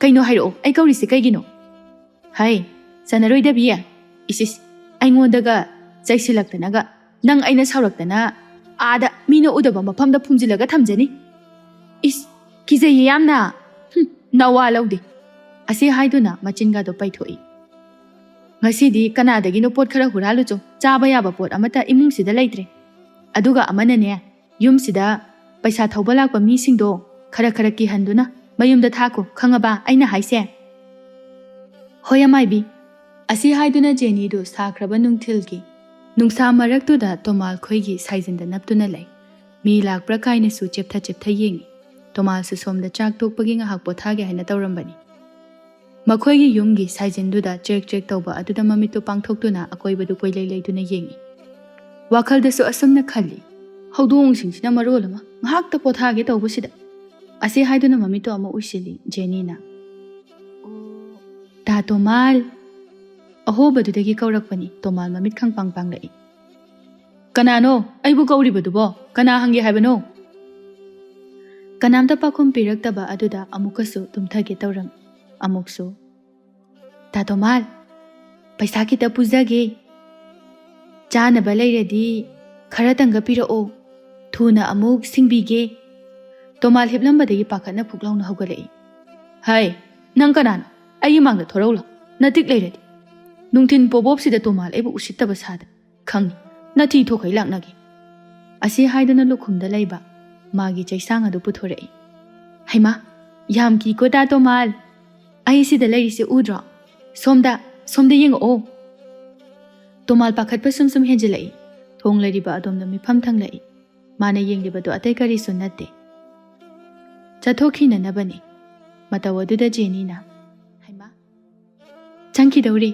ꯀꯩꯅꯣ ꯍꯥꯏꯔꯛꯑꯣ, ꯑꯩ ꯀꯧꯔꯤꯁꯦ ꯀꯩꯒꯤꯅꯣ?" "ꯍꯩ, ꯆꯥꯟꯅꯔꯣꯏꯗꯕꯤ, ꯏꯁ ꯏꯁ, ꯑꯩꯉꯣꯟꯗꯒ ꯆꯩꯁꯤꯜꯂꯛꯇꯅꯒ, ꯅꯪ ꯑꯩꯅ ꯁꯥꯎꯔꯛꯇꯅ ꯑꯥꯗ ꯃꯤꯅ ꯎꯗꯕ ꯃꯐꯝꯗ ꯐꯨꯝꯖꯤꯜꯂꯒ ꯊꯝꯖꯅꯤ꯫ ꯏꯁ, ꯀꯤꯖꯩꯌꯦ ꯌꯥꯝꯅ꯫ ꯍꯨꯝ, ꯅꯋꯥ ꯂꯧꯗꯦ꯫" ꯑꯁꯤ ꯍꯥꯏꯗꯨꯅ ꯃꯆꯤꯟꯒꯗꯣ ꯄꯩꯊꯣꯛꯏ꯫ "ꯉꯁꯤꯗꯤ ꯀꯅꯥꯗꯒꯤꯅꯣ ꯄꯣꯠ ꯈꯔ ꯍꯨꯔꯥꯜꯂꯨꯆꯣ, ꯆꯥꯕ ꯌꯥꯕ ꯄꯣꯠ ꯑꯃꯠꯇ ꯏꯃꯨꯡꯁꯤꯗ ꯂꯩꯇ꯭ꯔꯦ꯫ ꯑꯗꯨꯒ ꯑꯃꯅꯅꯦ, ꯌꯨꯝꯁꯤꯗ ꯄꯩꯁꯥ ꯊꯧꯕ ꯂꯥꯛꯄ ꯃꯤꯁꯤꯡꯗꯣ ꯈꯔ ꯈꯔ ꯀꯤꯍꯟꯗꯨꯅ ꯃꯌꯨꯝꯗ ꯊꯥꯈꯣ, ꯈꯪꯉꯕ ꯑꯩꯅ ꯍꯥꯏꯁꯦ?" "ꯍꯣꯏ ꯑꯃꯥꯏꯕꯤ꯫" ꯑꯁꯤ ꯍꯥꯏꯗꯨꯅ ꯖꯦꯅꯤꯗꯨ ꯁꯥꯈ꯭ꯔꯕ ꯅꯨꯡꯊꯤꯜꯒꯤ ꯅꯨꯡꯁꯥ ꯃꯔꯛꯇꯨꯗ ꯇꯣꯃꯥꯜ ꯈꯣꯏꯒꯤ ꯁꯥꯏꯖꯤꯟꯗ ꯅꯞꯇꯨꯅ ꯂꯩ꯫ ꯃꯤ ꯂꯥꯛꯄ꯭ꯔꯥ ꯀꯥꯏꯅꯁꯨ ꯆꯦꯞꯊ ꯆꯦꯞꯊ ꯌꯦꯡꯏ꯫ ꯇꯣꯃꯥꯜꯁꯨ ꯁꯣꯝꯗ ꯆꯥꯛ ꯇꯣꯛꯄꯒꯤ ꯉꯥꯏꯍꯥꯛ ꯄꯣꯊꯥꯒꯦ ꯍꯥꯏꯅ ꯇꯧꯔꯝꯕꯅꯤ꯫ ꯃꯈꯣꯏꯒꯤ ꯌꯨꯝꯒꯤ ꯁꯥꯏꯖꯤꯟꯗꯨꯗ ꯆ꯭ꯔꯦꯛ ꯆ꯭ꯔꯦꯛ ꯇꯧꯕ ꯑꯗꯨꯗ ꯃꯃꯤꯠꯇꯨ ꯄꯥꯡꯊꯣꯛꯇꯨꯅ ꯑꯀꯣꯏꯕꯗꯨ ꯀꯣꯏꯂꯩ ꯂꯩꯗꯨꯅ ꯌꯦꯡꯏ꯫ ꯋꯥꯈꯜꯗꯁꯨ ꯑꯁꯨꯝꯅ ꯈꯜꯂꯤ, "ꯍꯧꯗꯣꯡꯁꯤꯡꯁꯤꯅ ꯃꯔꯣꯜ ꯑꯃ, ꯉꯥꯏꯍꯥꯛꯇ ꯄꯣꯊꯥꯒꯦ ꯇꯧꯕꯁꯤꯗ"꯫ ꯑꯁꯤ ꯍꯥꯏꯗꯨꯅ ꯃꯃꯤꯠꯇꯨ ꯑꯃꯨꯛ ꯎꯏꯁꯤꯜꯂꯤ ꯖꯦꯅꯤꯅ꯫ "ꯇꯥ ꯇꯣꯃꯥꯜ!" ꯑꯍꯣꯕꯗꯨꯗꯒꯤ ꯀꯧꯔꯛꯄꯅꯤ꯫ ꯇꯣꯃꯥꯜ ꯃꯃꯤꯠ ꯈꯪꯄꯥꯡ ꯄꯥꯡꯂꯛꯏ꯫ "ꯀꯅꯥꯅꯣ ꯑꯩꯕꯨ ꯀꯧꯔꯤꯕꯗꯨꯕꯣ? ꯀꯅꯥ ꯍꯪꯒꯦ ꯍꯥꯏꯕꯅꯣ?" ꯀꯅꯥꯝꯇ ꯄꯥꯎꯈꯨꯝ ꯄꯤꯔꯛꯇꯕ ꯑꯗꯨꯗ ꯑꯃꯨꯛꯀꯁꯨ ꯇꯨꯝꯊꯒꯦ ꯇꯧꯔꯝꯃꯤ꯫ ꯑꯃꯨꯛꯁꯨ, "ꯇꯥ ꯇꯣꯃꯥꯜ, ꯄꯩꯁꯥ ꯈꯤꯇ ꯄꯨꯖꯒꯦ꯫ ꯆꯥꯅꯕ ꯂꯩꯔꯗꯤ ꯈꯔꯇꯪꯒ ꯄꯤꯔꯛꯑꯣ꯫ ꯊꯨꯅ ꯑꯃꯨꯛ ꯁꯤꯡꯕꯤꯒꯦ"꯫ ꯇꯣꯃꯥꯜ ꯍꯤꯞꯂꯝꯕꯗꯒꯤ ꯄꯥꯈꯠꯅ ꯐꯨꯛ ꯂꯥꯎꯅ ꯍꯧꯒꯠꯂꯛꯏ꯫ "ꯍꯩ, ꯅꯪ ꯀꯅꯥꯅꯣ? ꯑꯩꯒꯤ ꯃꯥꯡꯗ ꯊꯣꯔꯛꯎ ꯂꯥꯎ, ꯅꯇꯤꯛ ꯂꯩꯔꯗꯤ꯫ ꯅꯨꯡꯊꯤꯟ ꯄꯣꯕꯣꯞꯁꯤꯗ ꯇꯣꯃꯥꯜ ꯑꯩꯕꯨ ꯎꯁꯤꯠꯇꯕ ꯁꯥꯗꯅ꯫ ꯈꯪꯉꯤ, ꯅꯊꯤ ꯊꯣꯛꯈꯩ ꯂꯥꯛꯅꯒꯦ"꯫ ꯑꯁꯤ ꯍꯥꯏꯗꯨꯅ ꯂꯨꯈꯨꯝꯗ ꯂꯩꯕ ꯃꯥꯒꯤ ꯆꯩꯁꯥꯡ ꯑꯗꯨ ꯄꯨꯊꯣꯔꯛꯏ꯫ "ꯍꯩꯃꯥ, ꯌꯥꯝ ꯀꯤꯀꯣ ꯇꯥ ꯇꯣꯃꯥꯜ꯫ ꯑꯩ ꯁꯤꯗ ꯂꯩꯔꯤꯁꯦ ꯎꯗ꯭ꯔꯣ? ꯁꯣꯝꯗ, ꯁꯣꯝꯗ ꯌꯦꯡꯉꯛꯑꯣ"꯫ ꯇꯣꯃꯥꯜ ꯄꯥꯈꯠꯄ ꯁꯨꯝ ꯁꯨꯝ ꯍꯦꯟꯖꯤꯜꯂꯛꯏ꯫ ꯊꯣꯡ ꯂꯩꯔꯤꯕ ꯑꯗꯣꯝꯗ ꯃꯤꯐꯝ ꯊꯪꯂꯛꯏ꯫ ꯃꯥꯅ ꯌꯦꯡꯂꯤꯕꯗꯨ ꯑꯇꯩ ꯀꯔꯤꯁꯨ ꯅꯠꯇꯦ, ꯆꯠꯊꯣꯛꯈꯤꯅꯅꯕꯅꯤ꯫ ꯃꯇꯧ ꯑꯗꯨꯗ ꯖꯦꯅꯤꯅ, "ꯍꯩꯃꯥ, ꯆꯪꯈꯤꯗꯧꯔꯤ꯫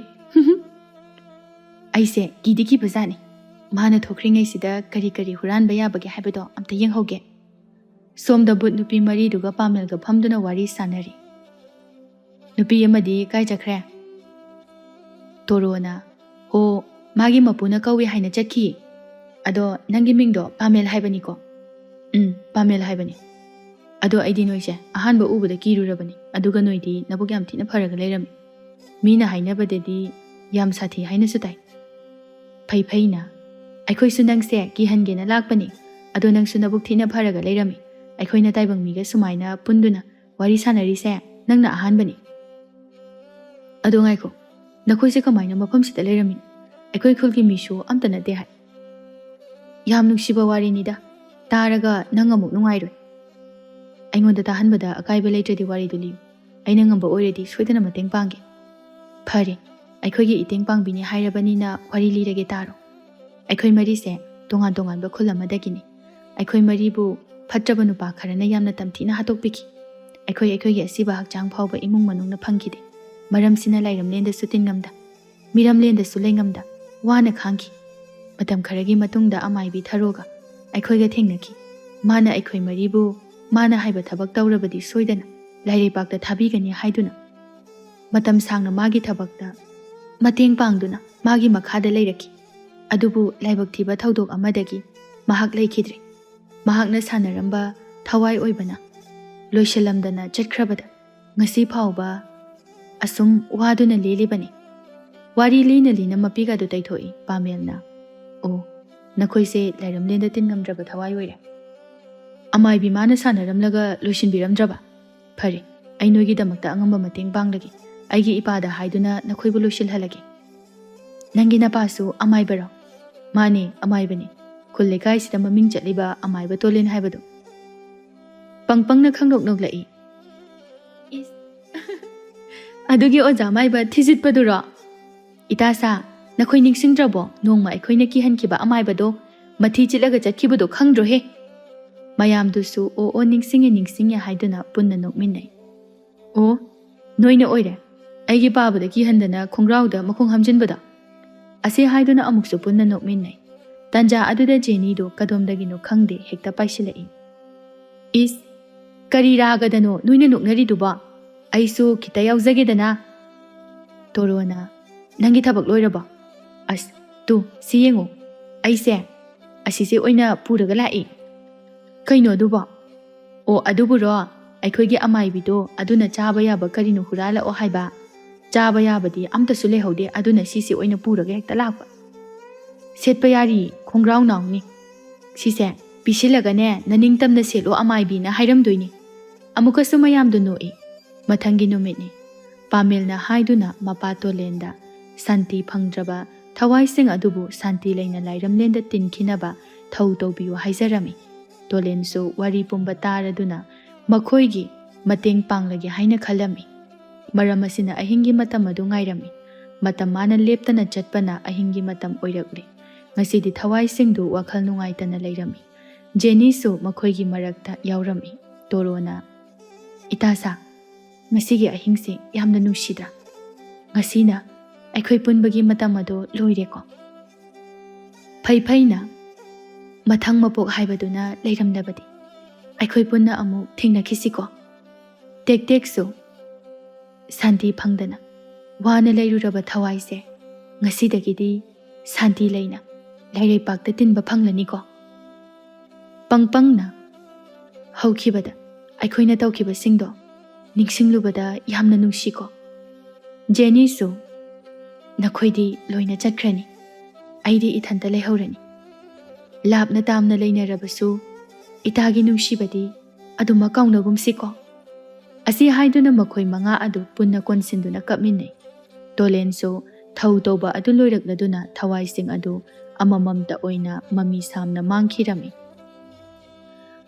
ꯑꯩꯁꯦ ꯀꯤꯗꯤ ꯀꯤꯕꯖꯥꯠꯅꯤ꯫ ꯃꯥꯅ ꯊꯣꯛꯈ꯭ꯔꯤꯉꯩꯁꯤꯗ ꯀꯔꯤ ꯀꯔꯤ ꯍꯨꯔꯥꯟꯕ ꯌꯥꯕꯒꯦ ꯍꯥꯏꯕꯗꯣ ꯑꯝꯇ ꯌꯦꯡꯍꯧꯒꯦ"꯫ ꯁꯣꯝꯗ ꯕꯨꯠ ꯅꯨꯄꯤ ꯃꯔꯤꯗꯨꯒ ꯄꯥꯃꯦꯜꯒ ꯐꯝꯗꯨꯅ ꯋꯥꯔꯤ ꯁꯥꯟꯅꯔꯤ꯫ "ꯅꯨꯄꯤ ꯑꯃꯗꯤ ꯀꯥꯏ ꯆꯠꯈ꯭ꯔꯦ?" ꯇꯣꯔꯣꯅ, "ꯍꯣ, ꯃꯥꯒꯤ ꯃꯄꯨꯅ ꯀꯧꯏ ꯍꯥꯏꯅ ꯆꯠꯈꯤ꯫ ꯑꯗꯣ ꯅꯪꯒꯤ ꯃꯤꯡꯗꯣ ꯄꯥꯃꯦꯜ ꯍꯥꯏꯕꯅꯤꯀꯣ?" "ꯎꯝ, ꯄꯥꯃꯦꯜ ꯍꯥꯏꯕꯅꯤ꯫ ꯑꯗꯣ ꯑꯩꯗꯤ ꯅꯣꯏꯁꯦ ꯑꯍꯥꯟꯕ ꯎꯕꯗ ꯀꯤꯔꯨꯔꯕꯅꯤ, ꯑꯗꯨꯒ ꯅꯣꯏꯗꯤ ꯅꯕꯨꯛ ꯌꯥꯝ ꯊꯤꯅ ꯐꯔꯒ ꯂꯩꯔꯝꯃꯤ꯫ ꯃꯤꯅ ꯍꯥꯏꯅꯕꯗꯗꯤ ꯌꯥꯝ ꯁꯥꯊꯤ ꯍꯥꯏꯅꯁꯨ ꯇꯥꯏ"꯫ "ꯐꯩ ꯐꯩꯅ, ꯑꯩꯈꯣꯏꯁꯨ ꯅꯪꯁꯦ ꯀꯤꯍꯟꯒꯦꯅ ꯂꯥꯛꯄꯅꯤ꯫ ꯑꯗꯣ ꯅꯪꯁꯨ ꯅꯕꯨꯛ ꯊꯤꯅ ꯐꯔꯒ ꯂꯩꯔꯝꯃꯤ꯫ ꯑꯩꯈꯣꯏꯅ ꯇꯥꯏꯕꯪ ꯃꯤꯒ ꯁꯨꯃꯥꯏꯅ ꯄꯨꯟꯗꯨꯅ ꯋꯥꯔꯤ ꯁꯥꯟꯅꯔꯤꯁꯦ ꯅꯪꯅ ꯑꯍꯥꯟꯕꯅꯤ"꯫ "ꯑꯗꯣ ꯉꯥꯏꯈꯣ, ꯅꯈꯣꯏꯁꯦ ꯀꯃꯥꯏꯅ ꯃꯐꯝꯁꯤꯗ ꯂꯩꯔꯝꯃꯤꯅꯣ? ꯑꯩꯈꯣꯏ ꯈꯨꯜꯒꯤ ꯃꯤꯁꯨ ꯑꯝꯇ ꯅꯠꯇꯦ ꯍꯥꯏ"꯫ "ꯌꯥꯝ ꯅꯨꯡꯁꯤꯕ ꯋꯥꯔꯤꯅꯤꯗ, ꯇꯥꯔꯒ ꯅꯪ ꯑꯃꯨꯛ ꯅꯨꯡꯉꯥꯏꯔꯣꯏ꯫ ꯑꯩꯉꯣꯟꯗ ꯇꯥꯍꯟꯕꯗ ꯑꯀꯥꯏꯕ ꯂꯩꯇ꯭ꯔꯗꯤ ꯋꯥꯔꯤꯗꯨ ꯂꯤꯌꯨ꯫ ꯑꯩꯅ ꯉꯝꯕ ꯑꯣꯏꯔꯗꯤ ꯁꯣꯏꯗꯅ ꯃꯇꯦꯡ ꯄꯥꯡꯒꯦ"꯫ "ꯐꯔꯦ, ꯑꯩꯈꯣꯏꯒꯤ ꯏꯇꯦꯡ ꯄꯥꯡꯕꯤꯅꯤ ꯍꯥꯏꯔꯕꯅꯤꯅ ꯋꯥꯔꯤ ꯂꯤꯔꯒꯦ ꯇꯥꯔꯣ"꯫ ꯑꯩꯈꯣꯏ ꯃꯔꯤꯁꯦ ꯇꯣꯉꯥꯟ ꯇꯣꯉꯥꯟꯕ ꯈꯨꯜ ꯑꯃꯗꯒꯤꯅꯤ꯫ ꯑꯩꯈꯣꯏ ꯃꯔꯤꯕꯨ ꯐꯠꯇ꯭ꯔꯕ ꯅꯨꯄꯥ ꯈꯔꯅ ꯌꯥꯝꯅ ꯇꯝꯊꯤꯅ ꯍꯥꯠꯇꯣꯛꯄꯤꯈꯤ꯫ ꯑꯩꯈꯣꯏ ꯑꯩꯈꯣꯏꯒꯤ ꯑꯁꯤꯕ ꯍꯛꯆꯥꯡ ꯐꯥꯎꯕ ꯏꯃꯨꯡ ꯃꯅꯨꯡꯅ ꯐꯪꯈꯤꯗꯦ꯫ ꯃꯔꯝꯁꯤꯅ ꯂꯥꯏꯔꯝꯂꯦꯟꯗꯁꯨ ꯇꯤꯟꯉꯝꯗ, ꯃꯤꯔꯝꯂꯦꯟꯗꯁꯨ ꯂꯩꯉꯝꯗ ꯋꯥꯅ ꯈꯥꯡꯈꯤ꯫ ꯃꯇꯝ ꯈꯔꯒꯤ ꯃꯇꯨꯡꯗ ꯑꯃꯥꯏꯕꯤ ꯊꯔꯣꯒ ꯑꯩꯈꯣꯏꯒ ꯊꯦꯡꯅꯈꯤ꯫ ꯃꯥꯅ ꯑꯩꯈꯣꯏ ꯃꯔꯤꯕꯨ ꯃꯥꯅ ꯍꯥꯏꯕ ꯊꯕꯛ ꯇꯧꯔꯕꯗꯤ ꯁꯣꯏꯗꯅ ꯂꯥꯏꯔꯩꯄꯥꯛꯇ ꯊꯥꯕꯤꯒꯅꯤ ꯍꯥꯏꯗꯨꯅ ꯃꯇꯝ ꯁꯥꯡꯅ ꯃꯥꯒꯤ ꯊꯕꯛꯇ ꯃꯇꯦꯡ ꯄꯥꯡꯗꯨꯅ ꯃꯥꯒꯤ ꯃꯈꯥꯗ ꯂꯩꯔꯛꯈꯤ꯫ ꯑꯗꯨꯕꯨ ꯂꯥꯏꯕꯛ ꯊꯤꯕ ꯊꯧꯗꯣꯛ ꯑꯃꯗꯒꯤ ꯃꯍꯥꯛ ꯂꯩꯈꯤꯗ꯭ꯔꯦ꯫ ꯃꯍꯥꯛꯅ ꯁꯥꯟꯅꯔꯝꯕ ꯊꯋꯥꯏ ꯑꯣꯏꯕꯅ ꯂꯣꯏꯁꯤꯜꯂꯝꯗꯅ ꯆꯠꯈ꯭ꯔꯕꯗ ꯉꯁꯤ ꯐꯥꯎꯕ ꯑꯁꯨꯝ ꯋꯥꯗꯨꯅ ꯂꯦꯜꯂꯤꯕꯅꯤ꯫ ꯋꯥꯔꯤ ꯂꯤꯅ ꯂꯤꯅ ꯃꯄꯤꯒꯗꯨ ꯇꯩꯊꯣꯛꯏ ꯄꯥꯃꯦꯜꯅ꯫ ꯑꯣ, ꯅꯈꯣꯏꯁꯦ ꯂꯥꯏꯔꯝꯂꯦꯟꯗ ꯇꯤꯟ ꯉꯝꯗ꯭ꯔꯕ ꯊꯋꯥꯏ ꯑꯣꯏꯔꯦ꯫ ꯑꯃꯥꯏꯕꯤ ꯃꯥꯅ ꯁꯥꯟꯅꯔꯝꯂꯒ ꯂꯣꯏꯁꯤꯟꯕꯤꯔꯝꯗ꯭ꯔꯕ? ꯐꯔꯦ, ꯑꯩ ꯅꯣꯏꯒꯤꯗꯃꯛꯇ ꯑꯉꯝꯕ ꯃꯇꯦꯡ ꯄꯥꯡꯂꯒꯦ꯫ ꯑꯩꯒꯤ ꯏꯄꯥꯗ ꯍꯥꯏꯗꯨꯅ ꯅꯈꯣꯏꯕꯨ ꯂꯣꯏꯁꯤꯜꯍꯜꯂꯒꯦ꯫ ꯅꯪꯒꯤ ꯅꯄꯥꯁꯨ ꯑꯃꯥꯏꯕꯔꯣ? ꯃꯥꯅꯦ, ꯑꯃꯥꯏꯕꯅꯦ꯫ ꯈꯨꯜ ꯂꯩꯀꯥꯏꯁꯤꯗ ꯃꯃꯤꯡ ꯆꯠꯂꯤꯕ ꯑꯃꯥꯏꯕ ꯇꯣꯂꯦꯟ ꯍꯥꯏꯕꯗꯨ꯫ ꯄꯪꯄꯪꯅ ꯈꯪꯅꯣꯛ ꯅꯣꯛꯂꯛꯏ꯫ ꯏꯁ꯫ ꯑꯗꯨꯒꯤ ꯑꯣꯖꯥ ꯃꯥꯏꯕ ꯊꯤꯖꯤꯠꯄꯗꯨꯔꯣ? ꯏꯇꯥꯁꯥ, ꯅꯈꯣꯏ ꯅꯤꯡꯁꯤꯡꯗ꯭ꯔꯕꯣ? ꯅꯣꯡꯃ ꯑꯩꯈꯣꯏꯅ ꯀꯤꯍꯟꯈꯤꯕ ꯑꯃꯥꯏꯕꯗꯣ, ꯃꯊꯤ ꯆꯤꯠꯂꯒ ꯆꯠꯈꯤꯕꯗꯣ ꯈꯪꯗ꯭ꯔꯣꯍꯦ? ꯃꯌꯥꯝꯗꯨꯁꯨ "ꯑꯣ ꯑꯣ, ꯅꯤꯡꯁꯤꯡꯉꯦ ꯅꯤꯡꯁꯤꯡꯉꯦ" ꯍꯥꯏꯗꯨꯅ ꯄꯨꯟꯅ ꯅꯣꯛꯃꯤꯟꯅꯩ꯫ "ꯑꯣ, ꯅꯣꯏꯅ ꯑꯣꯏꯔꯦ꯫ ꯑꯩꯒꯤ ꯄꯥꯕꯗ ꯀꯤꯍꯟꯗꯅ ꯈꯣꯡꯒ꯭ꯔꯥꯎꯗ ꯃꯈꯣꯡ ꯍꯥꯝꯖꯤꯟꯕꯗꯣ?" ꯑꯁꯤ ꯍꯥꯏꯗꯨꯅ ꯑꯃꯨꯛꯁꯨ ꯄꯨꯟꯅ ꯅꯣꯛꯃꯤꯟꯅꯩ꯫ ꯇꯟꯖꯥ ꯑꯗꯨꯗ ꯖꯦꯅꯤꯗꯣ ꯀꯗꯣꯝꯗꯒꯤꯅꯣ ꯈꯪꯗꯦ ꯍꯦꯛꯇ ꯄꯥꯏꯁꯤꯜꯂꯛꯏ꯫ "ꯏꯁ, ꯀꯔꯤ ꯔꯥꯒꯗꯅꯣ ꯅꯣꯏꯅ ꯅꯣꯛꯅꯔꯤꯗꯨꯕꯣ? ꯑꯩꯁꯨ ꯈꯤꯇ ꯌꯥꯎꯖꯒꯦꯗꯅ꯫" ꯇꯣꯔꯣꯅ, "ꯅꯪꯒꯤ ꯊꯕꯛ ꯂꯣꯏꯔꯕꯣ? ꯑꯁ, ꯇꯨ, ꯁꯤ ꯌꯦꯡꯉꯨ꯫ ꯑꯩꯁꯦ ꯑꯁꯤꯁꯦ ꯑꯣꯏꯅ ꯄꯨꯔꯒ ꯂꯥꯛꯏ꯫" "ꯀꯩꯅꯣ ꯑꯗꯨꯕꯣ?" "ꯑꯣ, ꯑꯗꯨꯕꯨꯔꯣ, ꯑꯩꯈꯣꯏꯒꯤ ꯑꯃꯥꯏꯕꯤꯗꯣ ꯑꯗꯨꯅ ꯆꯥꯕ ꯌꯥꯕ ꯀꯔꯤꯅꯣ ꯍꯨꯔꯥꯜꯂꯛꯑꯣ ꯍꯥꯏꯕ꯫ ꯆꯥꯕ ꯌꯥꯕꯗꯤ ꯑꯝꯇꯁꯨ ꯂꯩꯍꯧꯗꯦ, ꯑꯗꯨꯅ ꯁꯤꯁꯤ ꯑꯣꯏꯅ ꯄꯨꯔꯒ ꯍꯦꯛꯇ ꯂꯥꯛꯄ꯫ ꯁꯦꯠꯄ ꯌꯥꯔꯤ, ꯈꯣꯡꯒ꯭ꯔꯥꯎ ꯅꯥꯎꯅꯤ꯫ ꯁꯤꯁꯦ ꯄꯤꯁꯤꯜꯂꯒꯅꯦ, ꯅꯅꯤꯡꯇꯝꯅ ꯁꯦꯠꯂꯣ ꯑꯃꯥꯏꯕꯤꯅ ꯍꯥꯏꯔꯝꯗꯣꯏꯅꯤ꯫" ꯑꯃꯨꯛꯀꯁꯨ ꯃꯌꯥꯝꯗꯨ ꯅꯣꯛꯏ꯫ ꯃꯊꯪꯒꯤ ꯅꯨꯃꯤꯠꯅꯤ꯫ ꯄꯥꯃꯦꯜꯅ ꯍꯥꯏꯗꯨꯅ ꯃꯄꯥ ꯇꯣꯂꯦꯟꯗ ꯁꯥꯟꯇꯤ ꯐꯪꯗ꯭ꯔꯕ ꯊꯋꯥꯏꯁꯤꯡ ꯑꯗꯨꯕꯨ ꯁꯥꯟꯇꯤ ꯂꯩꯅ ꯂꯥꯏꯔꯝꯂꯦꯟꯗ ꯇꯤꯟꯈꯤꯅꯕ ꯊꯧ ꯇꯧꯕꯤꯌꯨ ꯍꯥꯏꯖꯔꯝꯃꯤ꯫ ꯇꯣꯂꯦꯟꯁꯨ ꯋꯥꯔꯤ ꯄꯨꯝꯕ ꯇꯥꯔꯗꯨꯅ ꯃꯈꯣꯏꯒꯤ ꯃꯇꯦꯡ ꯄꯥꯡꯂꯒꯦ ꯍꯥꯏꯅ ꯈꯜꯂꯝꯃꯤ꯫ ꯃꯔꯝ ꯑꯁꯤꯅ ꯑꯍꯤꯡꯒꯤ ꯃꯇꯝ ꯑꯗꯨ ꯉꯥꯏꯔꯝꯃꯤ꯫ ꯃꯇꯝ ꯃꯥꯅ ꯂꯦꯞꯇꯅ ꯆꯠꯄꯅ ꯑꯍꯤꯡꯒꯤ ꯃꯇꯝ ꯑꯣꯏꯔꯛꯂꯤ꯫ ꯉꯁꯤꯗꯤ ꯊꯋꯥꯏꯁꯤꯡꯗꯨ ꯋꯥꯈꯜ ꯅꯨꯡꯉꯥꯏꯇꯅ ꯂꯩꯔꯝꯃꯤ꯫ ꯖꯦꯅꯤꯁꯨ ꯃꯈꯣꯏꯒꯤ ꯃꯔꯛꯇ ꯌꯥꯎꯔꯝꯃꯤ꯫ ꯇꯣꯔꯣꯅ, "ꯏꯇꯥꯁꯥ, ꯉꯁꯤꯒꯤ ꯑꯍꯤꯡꯁꯤ ꯌꯥꯝꯅ ꯅꯨꯡꯁꯤꯗ꯭ꯔꯥ? ꯉꯁꯤꯅ ꯑꯩꯈꯣꯏ ꯄꯨꯟꯕꯒꯤ ꯃꯇꯝ ꯑꯗꯣ ꯂꯣꯏꯔꯦꯀꯣ꯫ ꯐꯩ ꯐꯩꯅ ꯃꯊꯪ ꯃꯄꯣꯛ ꯍꯥꯏꯕꯗꯨꯅ ꯂꯩꯔꯝꯂꯕꯗꯤ ꯑꯩꯈꯣꯏ ꯄꯨꯟꯅ ꯑꯃꯨꯛ ꯊꯦꯡꯅꯈꯤꯁꯤꯀꯣ꯫ ꯇꯦꯛ ꯇꯦꯛꯁꯨ ꯁꯥꯟꯇꯤ ꯐꯪꯗꯅ ꯋꯥꯅ ꯂꯩꯔꯨꯔꯕ ꯊꯋꯥꯏꯁꯦ ꯉꯁꯤꯗꯒꯤꯗꯤ ꯁꯥꯟꯇꯤ ꯂꯩꯅ ꯂꯥꯏꯔꯩꯄꯥꯛꯇ ꯇꯤꯟꯕ ꯐꯪꯂꯅꯤꯀꯣ꯫ ꯄꯪ ꯄꯪꯅ ꯍꯧꯈꯤꯕꯗ ꯑꯩꯈꯣꯏꯅ ꯇꯧꯈꯤꯕꯁꯤꯡꯗꯣ ꯅꯤꯡꯁꯤꯡꯂꯨꯕꯗ ꯌꯥꯝꯅ ꯅꯨꯡꯁꯤꯀꯣ꯫ ꯖꯦꯅꯤꯁꯨ ꯅꯈꯣꯏꯗꯤ ꯂꯣꯏꯅ ꯆꯠꯈ꯭ꯔꯅꯤ, ꯑꯩꯗꯤ ꯏꯊꯟꯇ ꯂꯩꯍꯧꯔꯅꯤ꯫ ꯂꯥꯞꯅ ꯇꯥꯝꯅ ꯂꯩꯅꯔꯕꯁꯨ ꯏꯇꯥꯒꯤ ꯅꯨꯡꯁꯤꯕꯗꯤ ꯑꯗꯨꯃꯛ ꯀꯥꯎꯅꯒꯨꯝꯁꯤꯀꯣ"꯫ ꯑꯁꯤ ꯍꯥꯏꯗꯨꯅ ꯃꯈꯣꯏ ꯃꯉꯥ ꯑꯗꯨ ꯄꯨꯟꯅ ꯀꯣꯟꯁꯤꯟꯗꯨꯅ ꯀꯞꯃꯤꯟꯅꯩ꯫ ꯇꯣꯂꯦꯟꯁꯨ ꯊꯧ ꯇꯧꯕ ꯑꯗꯨ ꯂꯣꯏꯔꯛꯂꯗꯨꯅ ꯊꯋꯥꯏꯁꯤꯡ ꯑꯗꯨ ꯑꯃꯃꯝꯇ ꯑꯣꯏꯅ ꯃꯃꯤ ꯁꯥꯝꯅ ꯃꯥꯡꯈꯤꯔꯝꯃꯤ꯫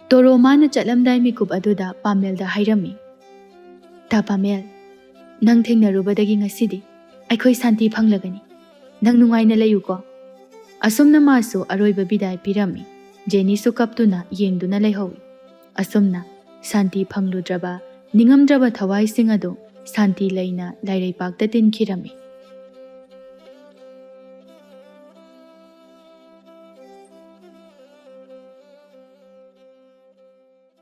ꯇꯣꯔꯣ ꯃꯥꯅ ꯆꯠꯂꯝꯗꯥꯏ ꯃꯤꯀꯨꯞ ꯑꯗꯨꯗ ꯄꯥꯃꯦꯜꯗ ꯍꯥꯏꯔꯝꯃꯤ, "ꯇꯥ ꯄꯥꯃꯦꯜ, ꯅꯪ ꯊꯦꯡꯅꯔꯨꯕꯗꯒꯤ ꯉꯁꯤꯗꯤ ꯑꯩꯈꯣꯏ ꯁꯥꯟꯇꯤ ꯐꯪꯂꯒꯅꯤ꯫ ꯅꯪ ꯅꯨꯡꯉꯥꯏꯅ ꯂꯩꯌꯨꯀꯣ"꯫ ꯑꯁꯨꯝꯅ ꯃꯥꯁꯨ ꯑꯔꯣꯏꯕ ꯕꯤꯗꯥꯏ ꯄꯤꯔꯝꯃꯤ꯫ ꯖꯦꯅꯤꯁꯨ ꯀꯞꯇꯨꯅ ꯌꯦꯡꯗꯨꯅ ꯂꯩꯍꯧꯏ꯫ ꯑꯁꯨꯝꯅ ꯁꯥꯟꯇꯤ ꯐꯪꯂꯨꯗ꯭ꯔꯕ, ꯅꯤꯡꯉꯝꯗ꯭ꯔꯕ ꯊꯋꯥꯏꯁꯤꯡ ꯑꯗꯨ ꯁꯥꯟꯇꯤ ꯂꯩꯅ ꯂꯥꯏꯔꯩꯄꯥꯛꯇ ꯇꯤꯟꯈꯤꯔꯝꯃꯤ꯫